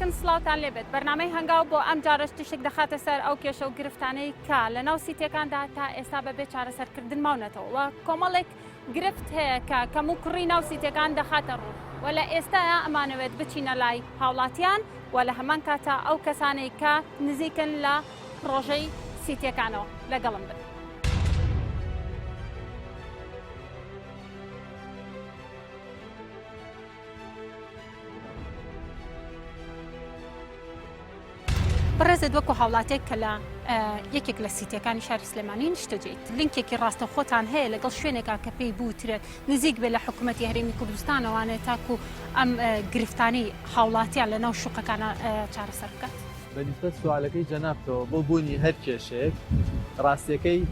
دەکەن سڵاوتان لێبێت بەرنامەی هەنگاو بۆ ئەم جارەش تیشک دەخاتە سەر ئەو کێشە و گرفتانەی کە لە ناو سیتیەکاندا تا ئێستا بەبێ چارەسەرکردن ماونەتەوە و کۆمەڵێک گرفت هەیە کە کەم و کوڕی ناو سیتیەکان دەخاتە ڕوو و لە ئێستایا ئەمانەوێت بچینە لای هاوڵاتیان و لە هەمان کاتا ئەو کەسانەی کە نزیکن لە پڕۆژەی سیتیەکانەوە لەگەڵم بن. بەڕێزت وەکو هاوڵاتێک کە لە یەکێک لە سیتیەکانی شاری سلێمانی نیشتەجێیت لینکێکی ڕاستەوخۆتان هەیە لەگەڵ شوێنێکا کە پێی بوترێت نزیک بێت لە حکوومەتی هەرێمی کوردستانەوانێ تاکو ئەم گرفتانەی هاوڵاتیان لە ناو شوقەکانە چارەسەر بکات؟ بە نیسبەت سوالەکەی جەنابتەوە بۆ بوونی هەر کێشەیەک ڕاستیەکەی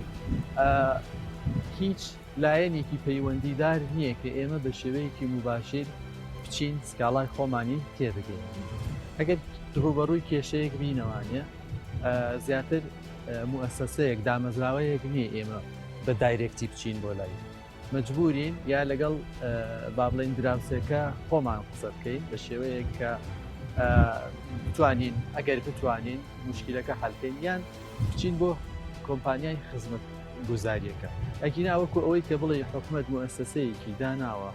هیچ لایەنێکی پەیوەندیدار نییە کە ئێمە بە شێوەیەکی موباشیر بچین سکاڵای خۆمانی تێبگەیەنین. ئەگەر ڕووبەڕووی کێشەیەک بینەوانیە زیاتر موئەسەسەیەک، دامەزراوەیەک نییە ئێمە بە direct ی بچین بۆ لای. مەجبورین یا لەگەڵ با بڵێین دراوسێکە خۆمان قسە بکەین بە شێوەیەک کە بتوانین ئەگەر بتوانین موشکیلەکە حەل کەین یان بچین بۆ کۆمپانیای خزمەت گوزاریەکە ئەگینا وەکو ئەوەی کە بڵێ حکومەت موئەسەسەیەکی داناوە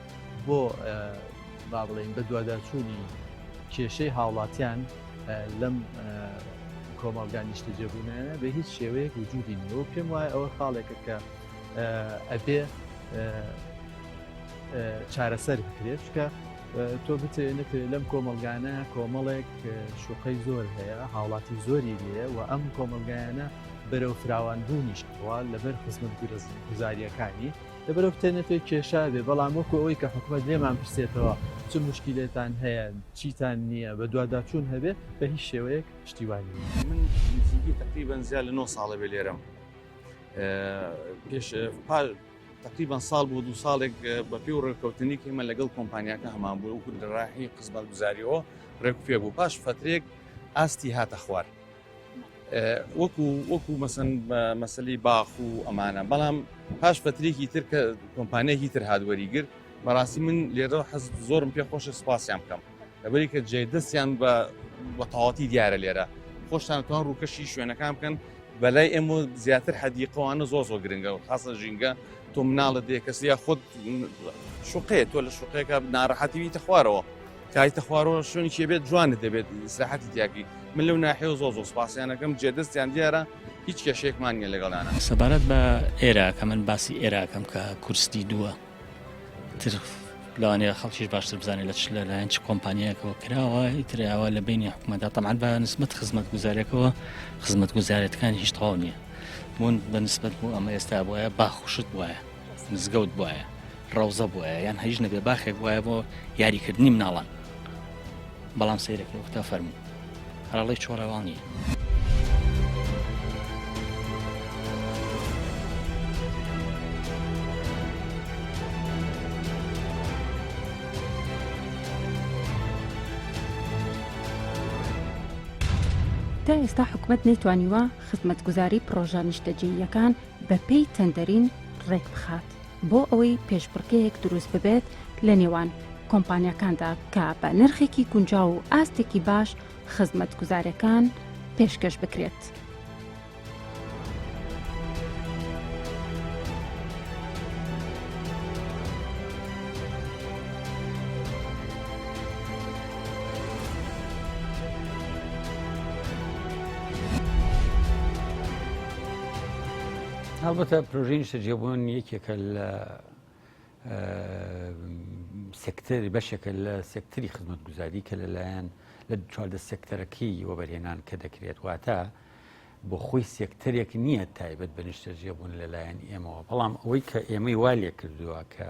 بۆ با بڵێین بەدواداچوونی کێشەی هاوڵاتیان لەم کۆمەڵگا نیشتەجێبوونانە بە هیچ شێوەیەک وجودی نییە و پێم وایە ئەوە خاڵێکە کە ئەبێ چارەسەر بکرێت چکە تۆ بتەوێ نەتەوێ لەم کۆمەڵگانە کۆمەڵێک شوقەی زۆر هەیە هاوڵاتی زۆری لێ و ئەم کۆمەڵگایانە بەرەو فراوانبوونیش ڕوا لەبەر خزمەت گوزاریەکانی لەبەرەو بتێ نەتێ کێشا بێ بەڵام وەکو ئەوەی کە حکومەت لێمان پرسێتەوە چ مشکلێتان هەیە چیتان نییە بە دواداچوون هەبێ بە هیچ شێوەیەک شتی وا نییە. من نزیکەی تقریبا زیاد لە 9 ساڵە بێ لێرەم پێش تقریبا ساڵ بۆ دوو ساڵێک بە پێ و ڕێککەوتنی ئێمە لەگەڵ کۆمپانیاکە هەمان بوو وەکو لە ڕاحی خزمەتگوزاریەوە ڕێک پێ بوو پاش فترێک ئاستی هاتە خوار وەکو وەکو مەسەن مەسلی باخ و ئەمانە بەڵام پاش فترێکی تر کە کۆمپانیەکی تر هادوەری گرت بەڕاستی من لێرە حەز زۆرم پێ خۆشە سپاسیان بکەم لەبەری کە جێ دەستیان بە بە تەواتی دیارە لێرە خۆشتان توان ڕووکەشی شوێنەکان بکەن بەلای ئێمە زیاتر حەدیقەوانە زۆر زۆر گرنگە و خاصە ژینگە تۆ مناڵە دێ کەسی یا خۆت شوقەیە تۆ لە شوقەیەکە ناڕەحەتی بیتە خوارەوە کایتە خوارەوە شوێنی چێ بێت جوانت دەبێت ئیسراحەتی تیاکی من لەو ناحیەوە زۆر زۆر سپاسیانەکەم جێدەستیان دیارە هیچ کێشەیەکمان نییە لەگەڵیانە. سەبارەت بە ئێرە کە من باسی ئێراکەم کە کورستی دووە تر لەوانەیە خەڵکیش باشتر بزانێت لە چ لەلایەن چ کۆمپانیایەکەوە کراوە ئیتر ئەوە لە بینی حکوومەتدا تەمان بە نسبەت خزمەتگوزارێکەوە خزمەتگوزارێتەکان هیچ تەواو نییە بوون بە نسبەت بوو ئەمە ئێستا بواە باخوشت وایە مزگەوت بواە ڕەوزە بواە یان هیچ نەبێ باخێک وایە بۆ یاریکردنی مناڵان بەڵام سەیرەکە وەختا فەرموو هەراڵی چۆڕەواڵ نییە. تا ئێستا حکومەت نەیتوانیوە خزمەتگوزاری پڕۆژە نیشتەجێییەکان بەپێی تەندەرین ڕێکبخات بۆ ئەوەی پێشبڕکێیەک دروست ببێت لە نێوان کۆمپانیاکاندا کە بە نرخێکی گونجاو و ئاستێکی باش خزمەتگوزارەکان پێشکەش بکرێت. هەڵبەتە پرۆژەی نیشتەجێبوون یەکێکە لە سێکتەر بەشێکە لە سێکتەری خزمەتگوزاری کە لەلایەن لە 14 سێکتەرەکەی وەبەرهێنان کە دەکرێت واتە بۆ خۆی سێکتەرێک نییە تایبەت بە نیشتەجێبوون لەلایەن ئێمەوە بەڵام ئەوەی کە ئێمەی وا لێ کردووە کە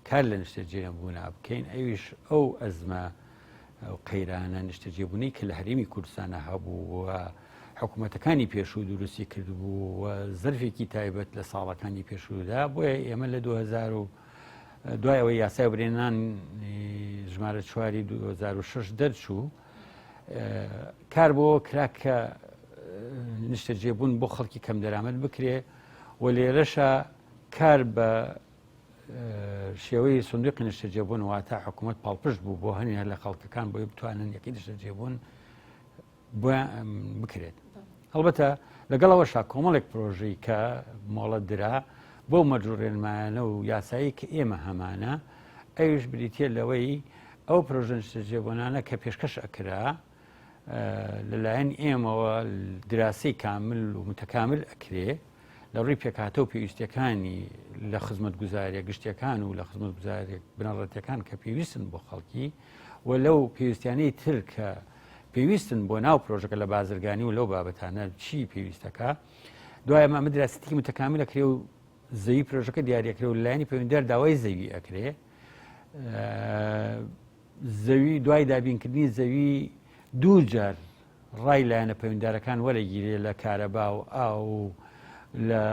کار لە نیشتەجێبوونا بکەین ئەویش ئەو ئەزمە ئەو قەیرانە نیشتەجێبوونەی کە لە هەرێمی کوردستانە هەبوو و حکوومەتەکانی پێشوو دروستی کردبوو و زەرفێکی تایبەت لە ساڵەکانی پێشوودا بۆیە ئێمە لە 2000 و دوای ئەوەی یاسای برێنان ژمارە چواری 2006 دەرچوو کار بۆ کرا کە نیشتەجێبوون بۆ خەڵکی کەم دەرامەت بکرێ و لێرەشە کار بە شێوەی سندوقی نیشتەجێبوون واتە حکوومەت پاڵپشت بوو بۆ هەنێ لە خەڵکەکان بۆی بتوانن یەکەی نیشتەجێبوون. بۆیان بکرێت. هەڵبەتە لەگەڵ ئەوەشا کۆمەڵێک پرۆژەی کە مۆڵەت درا بۆ مەرج و ڕێنمایانە و یاسایی کە ئێمە هەمانە ئەویش بریتە لەوەی ئەو پرۆژە نیشتەجێبوونانە کە پێشکەش ئەکرا لەلایەن ئێمەوە دراسی کامل و متەکامل ئەکرێ لە ڕووی پێکهاتە و پێویستیەکانی لە خزمەتگوزاریە گشتیەکان و لە خزمەتگوزاریە بنەڕەتیەکان کە پێویستن بۆ خەڵکی و لەو پێویستیانەی تر کە پێویستن بۆ ناو پرۆژەکە لە بازرگانی و لەو بابەتانە چی پێویستەکە دوای ئەمە ئەمە دراستێکی متەکامل ئەکرێ و زەوی پرۆژەکە دیاریەکرێ و لایەنی پەیوەندیدار داوای زەوی ئەکرێ زەوی دوای دابینکردنی زەوی دوو جار ڕای لایەنە پەیوەندیدارەکان وەرەگیرێ لە کارەبا و ئاو و لە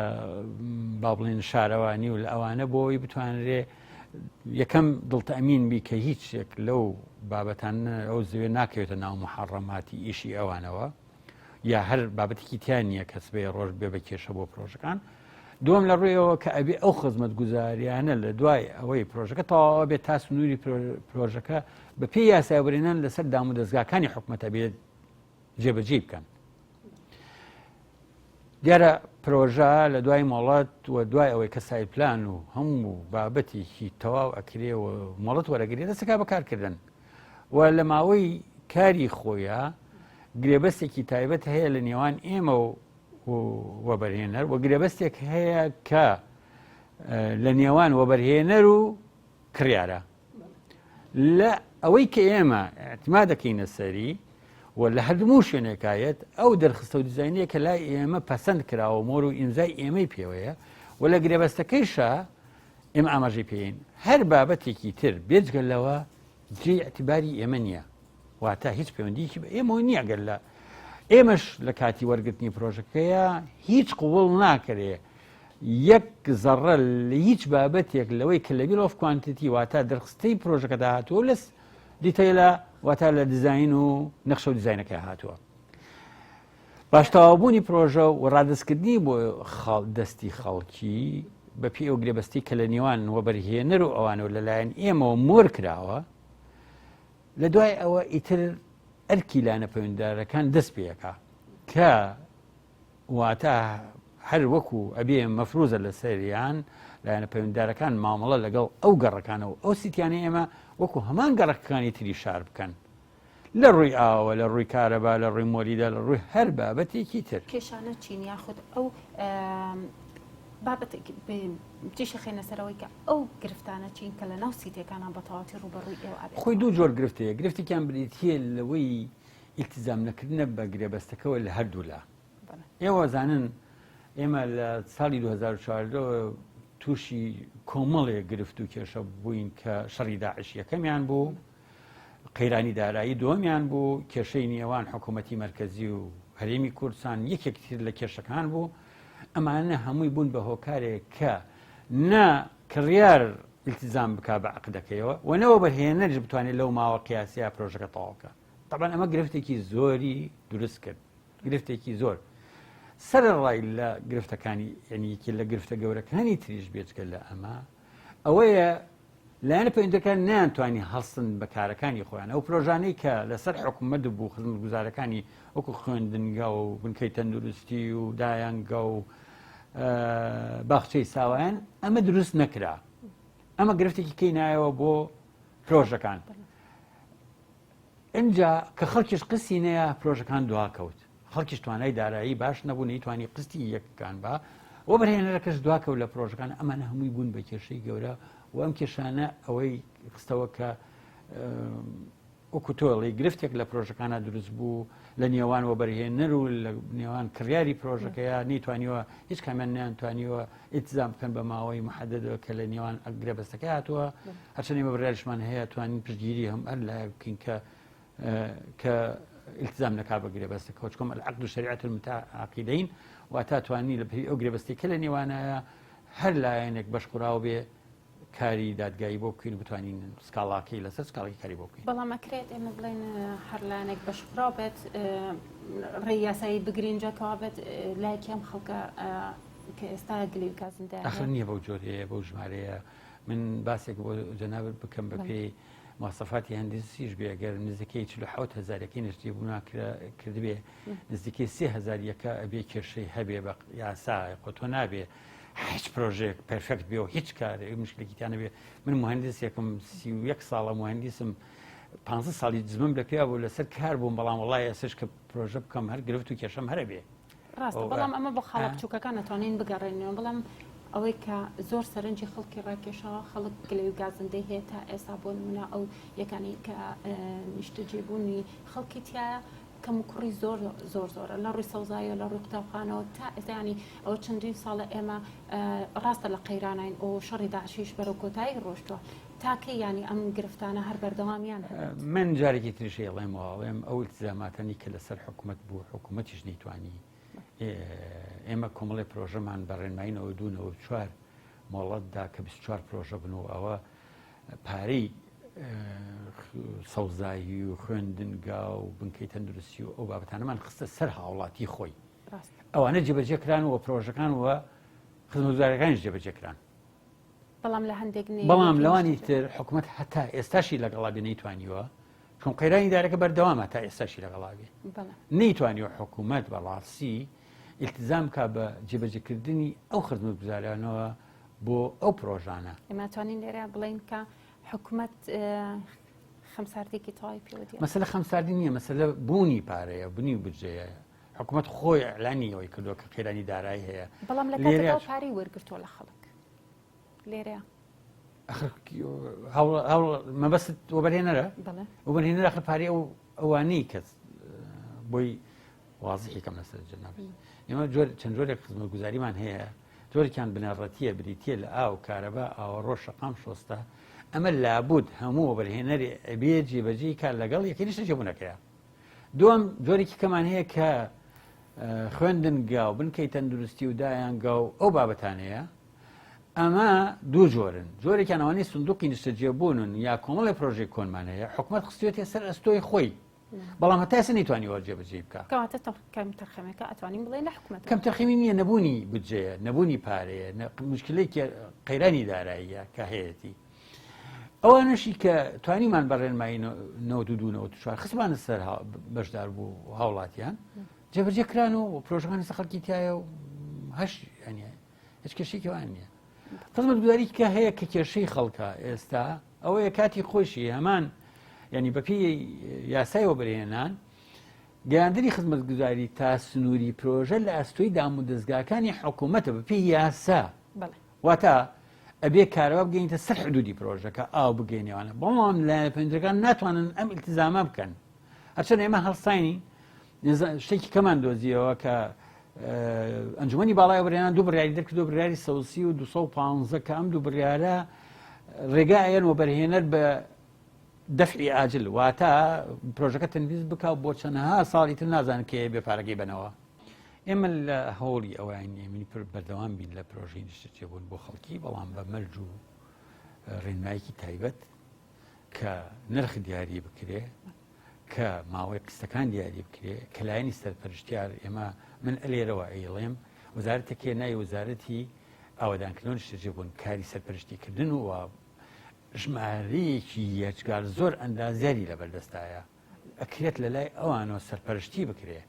با بڵێن شارەوانی و لە ئەوانە بۆ ئەوەی بتوانرێ یەکەم دڵتەمین بی کە هیچ شتێک لەو بابەتان ئەو زوێ ناکەوێتە ناو محەڕەماتی ئیشی ئەوانەوە یا هەر بابەتێکی تیا نییە کە سبەی ڕۆژ بێ بە کێشە بۆ پرۆژەکان دووەم لە ڕوویەوە کە ئەبێ ئەو خزمەتگوزاریانە لە دوای ئەوەی پرۆژەکە تەواوە بێت تا سنووری پرۆژەکە بە پێی یاسای وەبەرهێنان لەسەر دامودەزگاکانی حکومەت ئەبێت جێبەجێی بکەن. دیارە پرۆژە لە دوای مۆڵەت و دوای ئەوەی کە site plan و هەموو بابەتێکی تەواو ئەکرێ و مۆڵەت وەرەگرێت دەستەکە بەکارکردن و لە ماوەی کاری خۆیە گرێبەستێکی تایبەت هەیە لە نێوان ئێمە و وەبەرهێنەر و گرێبەستێک هەیە کە لە نێوان وەبەرهێنەر و کڕیارە لە ئەوەی کە ئێمە اعتما دەکەینە سەری و لە هەردموو شوێنێکایەت ئەو دەرخستە و دیزاینەیە کە لای ئێمە پەسەند کراوە مۆر و ئیمزای ئێمەی پێوەیە و لە گرێبەستەکەیشا ئێمە ئاماژەی پێین هەر بابەتێکی تر بێجگە لەوە جێی اعتباری ئێمە نییە واتە هیچ پەیوەندیکی بە ئێمەوە نییە گەر لە ئێمەش لە کاتی وەرگرتنی پرۆژەکەیە هیچ قوڵ ناکرێ یەک زەڕە لە هیچ بابەتێک لەوەی کە لە bill of quantity واتە دەرخستەی پرۆژەکەدا هاتووە لەس detail ە واتە لە دیزین و نەخشە و دیزینەکە هاتووە پاش تەواوبوونی پرۆژە و ڕادەستکردنی بۆ دەستی خەڵکی بە پێی ئەو گرێبەستی کە لە نێوان وەبەرهێنەر و ئەوانەوە لەلایەن ئێمەوە مۆر کراوە لە دوای ئەوە ئیتر ئەرکی لایەنە پەیوەندیدارەکان دەست پێەکا کە واتە هەر وەکو ئەبێ مەفروزە لەسەریان لایەنە پەیوەندیدارەکان مامەڵە لەگەڵ ئەو گەڕەکانە و ئەو سیتیانەی ئێمە وەکو هەمان گەڕەکەکانی تری شار بکەن لە ڕووی ئاوە لە ڕووی کارەبا لە ڕووی مۆلیدە لە ڕووی هەر بابەتێکی تر. کێشانە چین یاخود ئەو بابەتێک تیشک خەینە سەر ئەوەی کە ئەو گرفتانە چین کە لە ناو سیتیەکانان بە تەواوەتی ڕووبەڕووی ئێوە ئەبێتەوە؟ خۆی دوو جۆر گرفت هەیە گرفتێکیان بریتییە لەوەی ئیلتیزام نەکردنە بە گرێبەستەکەوە لە هەردوولا ئێوە زانن ئێمە لە ساڵی 2014 تووشی کۆمەڵێک گرفت و کێشە بووین کە شەڕی داعش یەکەمیان بوو قەیرانی دارایی دووەمیان بوو، کێشەی نێوان حکوومەتی مەرکەزی و هەرێمی کوردستان یەکێک تر لە کێشەکان بوو، ئەمانە هەمووی بوون بە هۆکارێک کە نە کڕیار ئیلتیزام بکا بە عەقدەکەیەوە و نە وەبەرهێنەریش بتوانێت لەو ماوە قیاسیە پرۆژەکە تەواو بکا. تەبعەن ئەمە گرفتێکی زۆری دروست کرد، گرفتێکی زۆر. سەرەڕای لە گرفتەکانی یعنی یەکێ لە گرفتە گەورەکانی تریش بێجگە لە ئەمە ئەوەیە لایەنە پەیوەندیدارەکان نەیانتوانی هەڵسن بە کارەکانی خۆیان، ئەو پرۆژانەی کە لەسەر حکومەت بوو خزمەتگوزارەکانی وەکو خوێندنگا و بنکەی تەندروستی و دایەنگە و باخچەی ساوایان ئەمە دروست نەکرا ئەمە گرفتێکی کەی نایەوە بۆ پرۆژەکان ئینجا کە خەڵکیش قستی نەیە پرۆژەکان دواکەوت خەڵکیش توانای دارایی باش نەبوو نەیتوانی قستی یەکەکان با وەبەرهێنەرەکەش دواکەوت لە پرۆژەکان ئەمانە هەمووی بوون بە کێشەی گەورە و ئەم کێشانە ئەوەی خستەوە کە وەکو تۆڵی گرفتێک لە پرۆژەکانە دروست بوو لە نێوان وەبەرهێنەر و لە نێوان کڕیاری پرۆژەکەیە نەیتوانیوە هیچ کامیان نیانتوانیوە ئیلتیزام بکەن بە ماوەی محددەوە کە لە نێوان گرێبەستەکە هاتووە هەرچەند ئێمە بڕیاریشمان هەیە توانین پشتگیری هەم هەر لایەک بکەین کە کە التزام نەکا بە گرێبەستەکەوە چکۆم العقد شریعة المتعاقدین واتا توانی لە پێی ئەو گرێبەستی کە لە نێوانایە هەر لایەنێک بەشخوراو بێ کاری دادگایی بۆ بکەین و بتوانین سکاڵاکەی لەسەر سکاڵی کاری بۆ بکەین. بەڵام ئەکرێت ئێمە بڵێن هەر لایەنێک بەشخوراو بێت ڕێی یاسایی بگرین جا کەوابێت لایەکی ئەم خەڵکە کە ئێستا گلی و کازندایە ئەخر نییە بەو جۆرەیە بەو ژمارەیە من باسێک بۆ جەنابت بکەم بەپێی. مواسەفاتی هەندسیش بێ گەر نزیکەی 47 هەزارەکەی نیشتەجێ بوونا کردبێ نزیکەی 3 هەزار یەکە ئەبێ کێشەی هەبێ بە یاسا خۆ تۆ نابێ هیچ پرۆژەیەک perfect بێ و هیچ کارێک مشکلێکی تیا نەبێ من مهندسێکم 31 ساڵە مهندسم 15 ساڵی جزمم لە پێیا بوو لەسەر کار بووم بەڵام وڵای ئێسش کە پرۆژە بکەم هەر گرفت و کێشەم هەرە بێ ڕاستە بەڵام ئەمە بۆ خاڵە بچووکەکان نەتوانین بگەڕێنەوە بەڵام ئەوەی کە زۆر سەرنجی خەڵکی ڕاکێشاوە خەڵک گلەی و گازندەی هەیە تا ئێستا بۆ نمونە ئەو یەکانی کە نیشتەجێبوونی خەڵکی تایە کەم و کوڕی زۆر زۆر زۆرە لە ڕووی سەوزاییەوە لە ڕووی قوتابخانەوە تا ئێستا ینی ئەوە چەندین ساڵە ئێمە ڕاستە لە قەیرانین و شەڕی داعشیش بەرەو کۆتایی ڕۆشتووە تاکەی ینی ئەم گرفتانە هەر بەردەوامیان هەبێت؟ من جارێکی تریش ئەیڵێمەوە ئەڵێم ئەو التزاماتەنی کە لەسەر حکوومەت بوو حکوومەتیش نەیتوانی ئێمە کۆمەڵی پرۆژەمان بە ڕێنمایی 92 94 مۆڵەت دا کە 24 پرۆژە بن و ئەوە پارەی سەوزایی و خوێندنگا و بنکەی تەندروستی و ئەو بابەتانەمان خستە سەر هاوڵاتی خۆی ئەوانە جێبەجێ کران و پرۆژەکان و خزمەتگوزاریەکانیش جێبەجێ کران بەڵام لە هەندێک بەڵام لەوانی تر حکومت هەتا ئێستاشی لەگەڵا بێ نەیتوانیوە چون قەیرانی دارەکە بەردەوامە تا ئێستاشی لەگەڵا بێ نەیتوانیوە حکوومەت بەڕاستی التزام کا بە جێبەجێکردنی ئەو خزمەتگوزاریانەوە بۆ ئەو پرۆژانە. ئێمە توانین لێرە بڵێین کە حکومەت خەمساردیەکی تەواوی پێوە دیارە. مەسەلە خەمساردی نییە، مەسەلە بوونی پارەیە، بوونی بودجەیە. حکومەت خۆی ئیعلانی ئەوەی کردووە کە قەیرانی دارایی هەیە. بەڵام لە کاتێکدا پارەی وەرگرتووە لە خەڵک لێرەیە. مەبەست وەبەرهێنەرە؟ وەبەرهێنەر ئەخر پارەی ئەو ئەوانەی کە بۆی وازحی کەم لەسەر جەنابت ئێمە جۆر چەند جۆرێک خزمەتگوزاریمان هەیە جۆرێکیان بنەڕەتیە بریتە لە ئاو کارەبا ئاوەڕۆ شەقام شۆستە ئەمە لابود هەموو وەبەرهێنەری ئەبێ جێبەجێی کار لەگەڵ یەکەی نیشتەجێبوونەکەیە دووەم جۆرێکی کەمان هەیە کە خوێندنگا و بنکەی تەندروستی و دایانگا و ئەو بابەتانەیە ئەمە دوو جۆرن جۆرێکیان ئەوانەی سندوقی نیشتەجێبوونن یا کۆمەڵی پرۆژەی کۆنمان هەیە حکومەت خستوێتە سەر ئەستۆی خۆی بەڵام هەتا ئێستا نەیتوانیوە جێبەجێی بکا. کەواتە کەمتەرخەمیەکە ئەتوانین بڵێین لە حکومەتەوە. کەمتەرخەمی نییە، نەبوونی بودجەیە، نەبوونی پارەیە، مشکلەیەکی قەیرانی داراییە کە هەیەتی. ئەوانەشی کە توانیمان بە ڕێنمایی 92 94 خستمانە سەر بەشدار بوو هاوڵاتیان جێبەجێ کران و پرۆژەکانی سەر خەڵکی تایە و هەش یعنی هیچ کێشەیەکی وان نییە. خزمەتگوزاری کە هەیە کە کێشەی خەڵکە ئێستا ئەوەیە کاتی خۆشی هەمان ینی بەپی یاسای وەبەرهێنان گەیاندنی خزمەتگوزاری تا سنووری پرۆژە لە ئەستۆی دام و دەستگاکانی حکوومەتە بەپی یاسا واتە ئەبێ کارەوە بگەینتە سەر حدودی پرۆژەکە ئاو بگەینەوانە بەڵام لایەنە پەنجەکان ناتوانن ئەم التزامە بکەن هەرچەند ئێمە هەڵساینی شتێکی کەمان دۆزیەوە کە ئەنجومەنی باڵای وەبەرهێنان دوو بڕیاری دەرکردو بڕیاری 130 و 215 کە ئەم دوو بڕیارە ڕێگا ئەیەن وەبەرهێنەر بە دەفعی ئاجل واتە پرۆژەکە تەنفیز بکە بۆ چەندەها ساڵی تر نازانن کێ بێ پارەکەی بەنەوە. ئێمە لە هەوڵی ئەوەین ئێمنی پر بەردەوام بین لە پرۆژەی نیشتەجێبوون بۆ خەڵکی بەڵام بە مەرج و ڕێنمایەکی تایبەت کە نرخ دیاری بکرێ کە ماوەی قیستەکان دیاری بکرێ کە لایەنی سەرپەرشتیار ئێمە من ئەلێرەوە ئەیڵێم وەزارەتێک ناوی وەزارەتی ئاوەدانکردنەوە نیشتەجێبوون کاری سەرپەرشتیکردن و ژمارەیەکی یەجگار زۆر ئەندازیاری لەبەردەستایە ئەکرێت لە لای ئەوانەوە سەرپەرشتی بکرێ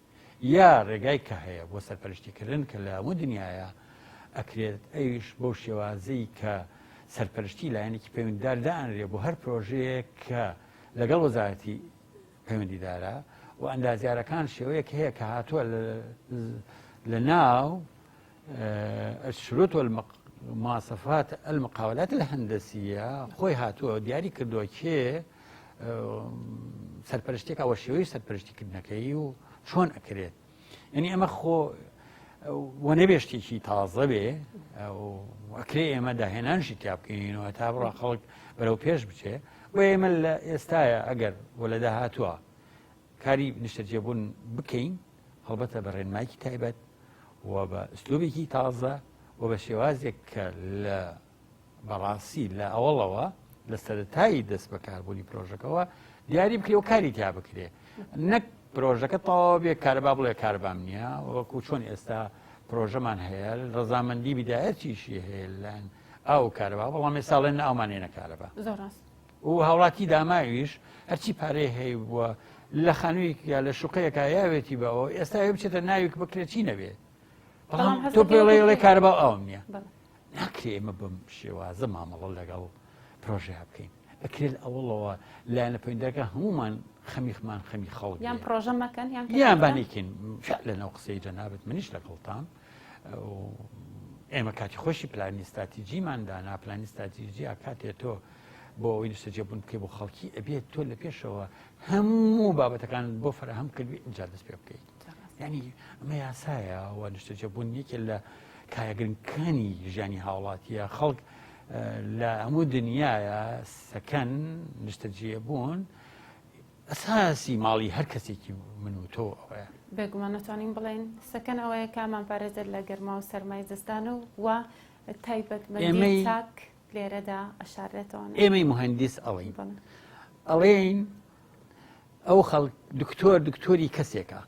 یا ڕێگای کە هەیە بۆ سەرپەرشتیکردن کە لە هەموو دنیاە ئەکرێت ئەویش بەو شێوازەی کە سەرپەرشتی لایەنێکی پەیوەندیدار دائەنرێ بۆ هەر پرۆژەیەک کە لەگەڵ وەزارەتی پەیوەندیدارە و ئەندازیارەکان شێوەیەک هەیە کە هاتووە لە ناو الشروط والمواصفات المقاولات الهندسية خۆی هاتووە دیاری کردووە کێ سەرپەرشتێک ئەوە شێوەی سەرپەرشتیکردنەکەی و چۆن ئەکرێت یعنی ئەمە خۆ وە نەبێ شتێکی تازە بێ ئەکرێ ئێمە داهێنانشی تیا بکەینەوە تا بڕا خەڵک بەرەو پێش بچێ بۆ ئێمە لە ئێستاە ئەگەر وە لە داهاتووە کاری نیشتەجێبوون بکەین هەڵبەتە بە ڕێنمایکی تایبەت و بە ئسلوبێکی تازە و بە شێوازێک کە لە بەڕاستی لە ئەوەڵەوە لە سەرەتایی دەست بەکاربوونی پرۆژەکەوە دیاری بکرێ و کاری تیا بکرێ نەک پرۆژەکە تەواو بێ کارەبا بڵێ کارەبام نییە وەکو چۆن ئێستا پرۆژەمان هەیە ڕەزامەندی بدایەتیشی هەیە لەلایەن ئاو کارەبا بەڵام ئێستا ئەڵێن ئاومان نێنە کارەبا زۆر ڕاست. و هاوڵاتی داماویش هەرچی پارەی هەیە بووە لە خانوویەک یا لە شوقەیەکە یاوێتی بەوە ئێستا بچێتە ناوێک بکرێت چی نەبێت بەڵام تۆ پێڵێ کارەبا ئاوم نییە ناکرێ ئێمە بەم شێوازە مامەڵە لەگەڵ پرۆژەیا بکەین ئەکرێت ئەوڵەوە لایەنە پەیوەندیدارەکان هەمومان خەمیخمان خەمی خەڵک یان پرۆژە مەکەن یان یان بانیکەین لە ناو قسەی جەنابەت منیش لەگەڵتان ئێمە کاتی خۆشی پلانی ستراتیجیمان دانا پلانی ستراتیجی کاتێ تۆ بۆ ئەوەی نیشتەجێبوون بکەی بۆ خەڵکی ئەبێت تۆ لە پێشەوە هەموو بابەتەکان بۆ فەراهەم کردوی ئینجا دەست پێ بکەیت ینی ئەمە یاسایە و نیشتەجێبوون یەکێ لە کایە گرنگەکانی ژیانی هاوڵاتیە خەڵک لە هەموو دنیاە سەکەن نیشتەجێبوون ئەساسی ماڵی هەر کەسێکی من و تۆ ئەوەیە. بێگومان ئەتوانین بڵێین سەکەن ئەوەیە کامان پارێزێت لە گەرما و سەرمای زستان و و تایبەتمەندی چاک لێرەدا ئەشارێتەوە. ئێمەی موهەندیس ئەڵێین ئەڵێین ئەو خەڵک دکتۆر دکتۆری کەسێکە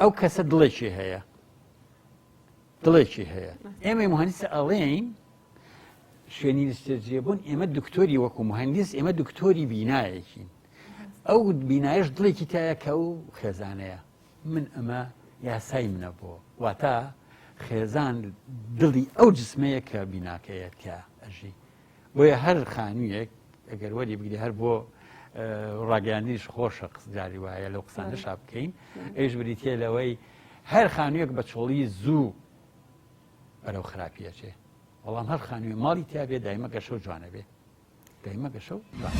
ئەو کەسە دڵێکی هەیە دڵێکی هەیە ئێمەی مهندس ئەڵێین شوێنی نیشتەجێبوون ئێمە دکتۆری وەکو مهندس ئێمە دکتۆری بینایەکین ئەو بینایش دڵێکی تایە کە ئەو خێزانەیە من ئەمە یاسای منە بۆ واتە خێزان دڵی ئەو جسمەیە کە بیناکەیە تیا ئەژی بۆیە هەر خانوویەک ئەگەر وەری بگری هەر بۆ ڕاگەیاندنیش خۆشە قسجاری وایە لەو قسانەشا بکەین ئەویش بریتە لەوەی هەر خانوویەک بە چۆڵی زوو بەرەو خراپیەچێ بەڵام هەر خانووی ماڵی تیا بێ دایمە گەشە و جوانە بێ دایمە گەشە و جوان.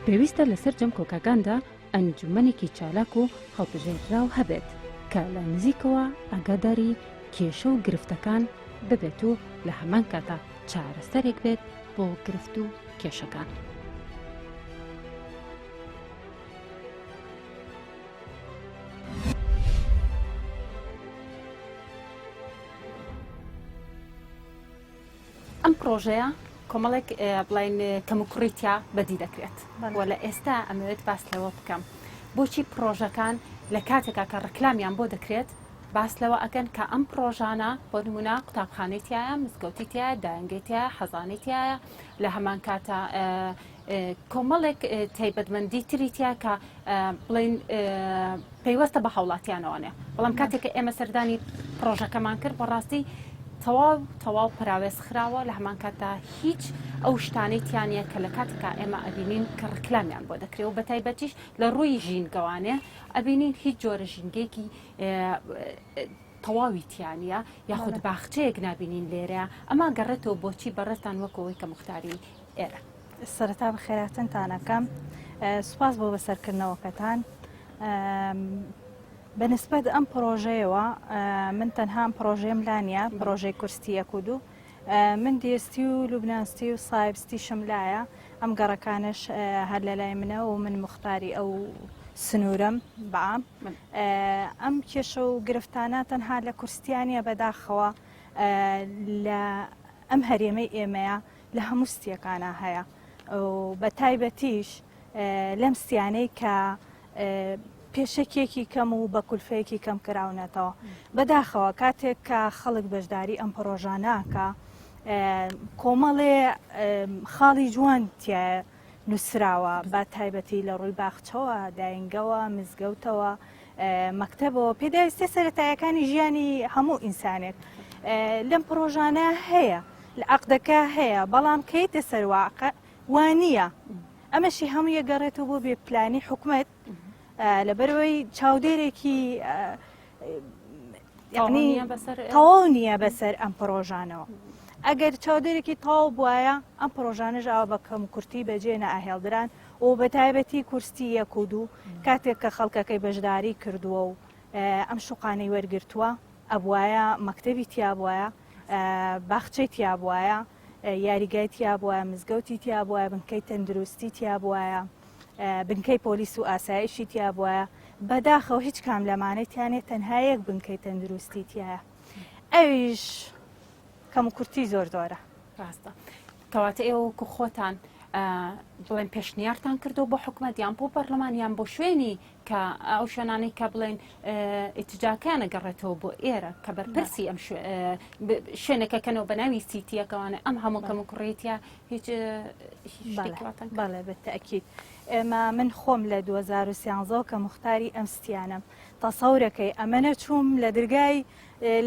پێویستە لە سەرجەم کۆگاکاندا ئەنجومەنێکی چالاک و هەڵبژێردراو هەبێت کە لە نزیکەوە ئاگاداری کێشە و گرفتەکان ببێت و لە هەمان کاتا چارەسەرێک بێت بۆ گرفت و کێشەکان. ئەم پرۆژەیە کۆمەڵێک بڵین کەموکوڕی تیا بەدی دەکرێت و لە ئێستا ئەمەوێت باس لەوە بکەم بۆچی پرۆژەکان لە کاتێکا کە ڕکلامیان بۆ دەکرێت باس لەوە ئەکەن کە ئەم پرۆژانە بۆ نمونە قوتابخانەی تایە مزگەوتی تایە دایەنگەی تایە حەزانەی تایە لە هەمان کاتە کۆمەڵێک تایبەتمەندی تری تیا کە بڵین پەیوەستە بە هاوڵاتیانەوەێ بەڵام کاتێک کە ئێمە سەردانی پرۆژەکەمان کرد بەڕاستی تەواو تەواو پراوێز خراوە لە هەمان کاتدا هیچ ئەو شتانەی تیانە کە لە کاتێکا ئێمە ئەبینین کە ڕکلامیان بۆ دەکرێت و بە تایبەتیش لە ڕووی ژینگەوانێ ئەبینین هیچ جۆرە ژینگەیەکی تەواوی تیانە یاخود باخچەیەک نبینین لێرە ئەما گەڕێتەوە بۆچی بەڕێزتان وەکەوەی کە مختاری ئێرە. سەرەتا بەخێرهاتنتان ئەکەم سوپاس بۆ بەسەرکردنەوەکەتان بە نسبەت ئەم پرۆژەیەوە من تەنها ئەم پرۆژەیەم لا نییە پرۆژەی کورستی یەک و دوو من دیستی و لوبنانستی و سایبستیشم لایە ئەم گەڕەکانش هەر لە لای منە و من مختاری ئەو سنوورم بەعام ئەم کێشە و گرفتانە تەنها لە کورستیانە بەداخەوە لە ئەم هەرێمەی ئێمەیە لە هەموو ستیەکانا هەیە و بە تایبەتیش لەم ستیانەی کە پێشەکیەکی کەم و بە کولفەیەکی کەم کراونەتەوە بەداخەوە کاتێک کە خەڵک بەشداری ئەم پڕۆژانەکە کۆمەڵێ خاڵی جوان تایە نووسراوە بە تایبەتی لە ڕووی باخچەوە داینگەوە مزگەوتەوە مەکتەبەوە پێداویستە سەتایەکانی ژیانی هەموو ئینسانێک لەم پرۆژانە هەیە لە عەقدەکە هەیە بەڵام کەیتە سەر واقع وانییە ئەمەشی هەموو یەگەڕێتەوە بۆ بێ پلانی حکومەت لەبەرەوەی چاودێرێکی تەواو نییە بەسەر ئەم پرۆژانەوە ئەگەر چاودێرێکی تەواو بواە ئەم پرۆژانەش ئاوا بە کەم کورتی بەجێ ناهێڵدران و بە تایبەتی کورسی یەک و دوو کاتێک کە خەڵکەکەی بەشداری کردووە و ئەم شوقانەی وەرگرتووە ئەبوایە مەکتەبی تیابواە باخچەی تیابوایە، یاریگای تیابوایە، مزگەوتی تیابوایە، بنکەی تەندروستی تیابوایە، بنکەی پۆلیس و ئاسایشی تیابوایە، بەداخەوە هیچ کام لەمانەی تیا نیە تەنها یەک بنکەی تەندروستی تیایە ئەویش کەم و کورتی زۆر زۆرە. ڕاستە. کەواتە ئێوە وەکو خۆتان بڵێن پێشنیارتان کردو بۆ حکومەت یان بۆ پەرلەمان یان بۆ شوێنی کە ئەو شوێنانەی کە بڵێن ئیتجاکانە گەڕێتەوە بۆ ئێرە کە بەرپرسی ئەم شوێنەکە کەنەوە بە ناوی سیتیەکەوانە ئەم هەموو کەم و کوڕێتە هیچ بەڵێ بەتەکیید ئێمە من خۆم لە 2013 کە مختاری ئەم ستیانم تەسەورەکەی ئەمە نەچووم لە درگای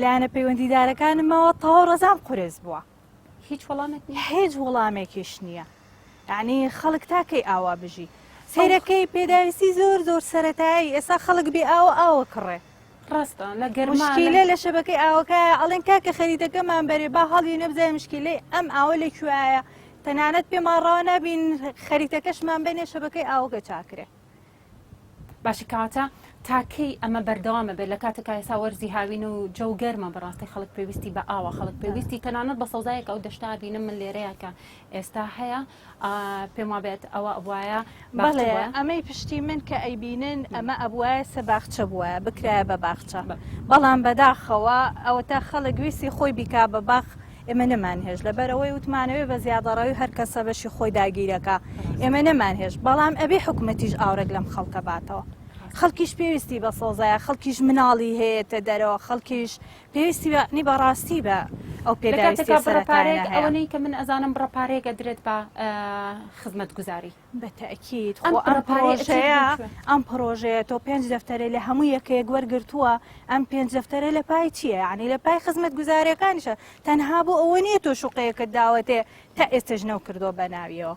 لایەنە پەیوەندیدارەکانمەوە تەواو ڕەزام قورس بووە. هیچ وەڵامێک نییە؟ هیچ وەڵامێکیش نییە. یعنی خەڵک تاکەی ئاوا بژی. سەیرەکەی پێداویستی زۆر زۆر سەتایی ئێستا خەڵک بێ ئاوە ئاوە کڕێ. ڕاستە لە گەرما مشکیلە لە شەبەکەی ئاوەکە ئەڵێن کاکە خەریتەکەمان بەرێ با هەڵی نەبزای مشکیلەی ئەم ئاوە لە کوێیە تەنانەت پێمان ڕاوە نابین خەریتەکەشمان بێنێ شەبەکەی ئاوەکە چاکرێ. باشە کەواتە تا کەی ئەمە بەردەوامە بێت لە کاتێکا ئێستا وەرزی هاوین و جەو گەرمە بەڕاستی خەڵک پێویستی بە ئاوە خەڵک پێویستی تەنانەت بە سەوزایەک ئەو دەشتا بینم من لێرەیە کە ئێستا هەیە پێم وابێت ئەوە ئەبواە بەڵێ ئەمەی پشتی من کە ئەیبینن ئەمە ئەبواە سە باخچە بووە بکرایە بە باخچە بەڵام بەداخەوە ئەوە تا خەڵک ویستی خۆی بیکا بە باخ ئێمە نەمانهێشت لەبەرئەوەی وتمانەوێ بە زیادەڕەوی هەر کەسە بەشی خۆی داگیرەکا ئێمە نەمانهێشت بەڵام ئەبێ حکومەتیش ئاورێک لەم خەڵکە باتەوە خەڵکیش پێویستی بە سەوزایە خەڵکیش مناڵی هەیەتە دەرەوە خەڵکیش پێویستی بە نی بەڕاستی بە ئەو پێداویستیە سەرەتایانە هەیە. ئەوەنەی کە من ئەزانم بڕە پارەیەک ئەدرێت بە خزمەتگوزاری. بە تەئکید خۆ ئەم پڕۆژەیە ئەم پڕۆژەیە تۆ پێنج دەفتەرەی لە هەموو یەکەیەک وەرگرتووە ئەم پێنج دەفتەرە لە پای چییە یعنی لە پای خزمەتگوزاریەکانیشە تەنها بۆ ئەوە نییە تۆ شوقەیەکت داوەتێ تا ئێستەش نەوکردووە بە ناویەوە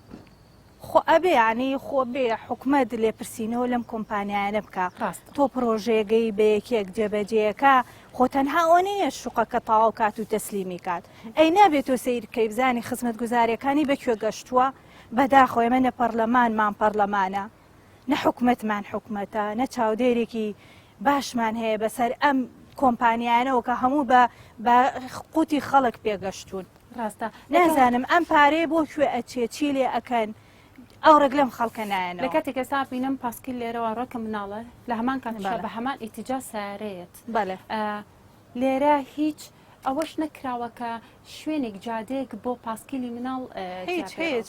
خۆ ئەبێ یعنی خۆ بێ حکومەت لێپرسینەوە لەم کۆمپانیایانە بکە ڕاستە. تۆ پڕۆژەیەگەی بە یەکێک جێبەجێیەکە خۆ تەنها ئەوە نییە شوقەکە تەواو کات و تەسلیمی کات ئەی نابێت تۆ سەیر بکەی بزانی خزمەتگوزاریەکانی بە کوێ گەشتووە بەداخەوە ئێمە نە پەڕلەمانمان پەڕلەمانە، نە حکومەتمان حکومەتە، نە چاودێرێکی باشمان هەیە بەسەر ئەم کۆمپانیایانەوە کە هەموو بە بە قوتی خەڵک پێگەشتوون. ڕاستە. نازانم ئەم پارەیە بۆ کوێ ئەچێ، چی لێ ئەکەن، ئاوڕێک لەم خەڵکە نایەنەوە. لە کاتێک ئێستا بینم پاسکیل لێرەوە ڕۆکە مناڵە لە هەمان کاتیشا بە هەمان ئیتیجا سەیارەیەت. بەڵێ. لێرە هیچ ئەوەش نەکراوە کە شوێنێک جادەیەک بۆ پاسکیلی مناڵ هیچ هیچ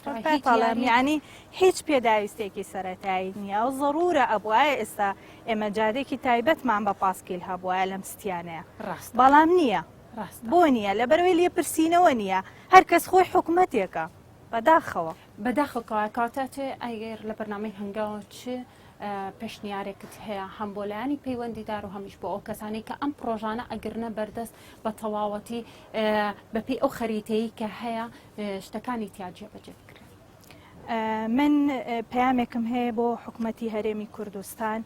یعنی هیچ پێداویستێکی سەتایی نییە و ضرورە ئەبواە ئێستا ئێمە جادێکی تایبەتمان بە پاسکیل هەبواە لەم ستیانەیە ڕاست بەڵام نییە ڕاست بۆ نییە لەبەرەوەی لێپرسینەوە نییە هەر کەس خۆی حکومەتێکە بەداخەوە. بەداخەوە کەواتە ئەگەر لە بەرنامەی هەنگاوە چ پێشنیارێکت هەیە هەم بۆ لایەنی پەیوەندیدار و هەمیش بۆ ئەو کەسانەی کە ئەم پڕۆژانە ئەگرنە بەردەست بە تەواوەتی بەپێی ئەو خەریتەی کە هەیە شتەکانی تیا جێبەجێ بکرێن؟ من پەیامێکم هەیە بۆ حکومەتی هەرێمی کوردستان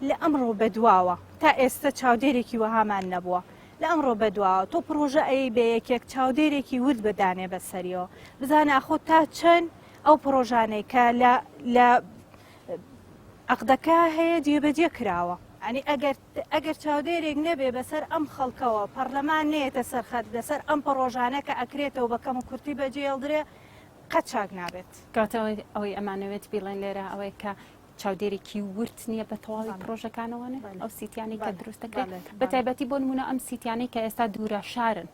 لە ئەمڕۆ بەدواوە تا ئێستا چاودێرێکی وەهامان نەبووە لە ئەمڕۆ بەدواوە تۆ پڕۆژە ئەی بە یەکێک چاودێرێکی ورد بەدانێ بەسەریەوە بزانە ئاخۆ تا چەند ئەو پڕۆژانەی کە لە لە عەقدەکە هەیە جێبەجێ کراوە. یانی ئەگەر ئەگەر چاودێرێک نەبێ بەسەر ئەم خەڵکەوە پەڕلەمان نەیەتە سەر خەت لەسەر ئەم پڕۆژانە کە ئەکرێتەوە بە کەم و کورتی بەجێڵدرێ قەت چاک نابێت. کەواتە ئەوەی ئەمانەوێت بیڵێن لێرە ئەوەیە کە چاودێرێکی ورد نییە بە تەواوی پرۆژەکانەوە ئەو سیتیانی کە دروست دەکرێت بە تایبەتی بۆ نمونە ئەم سیتیانەی کە ئێستا دوورە شارن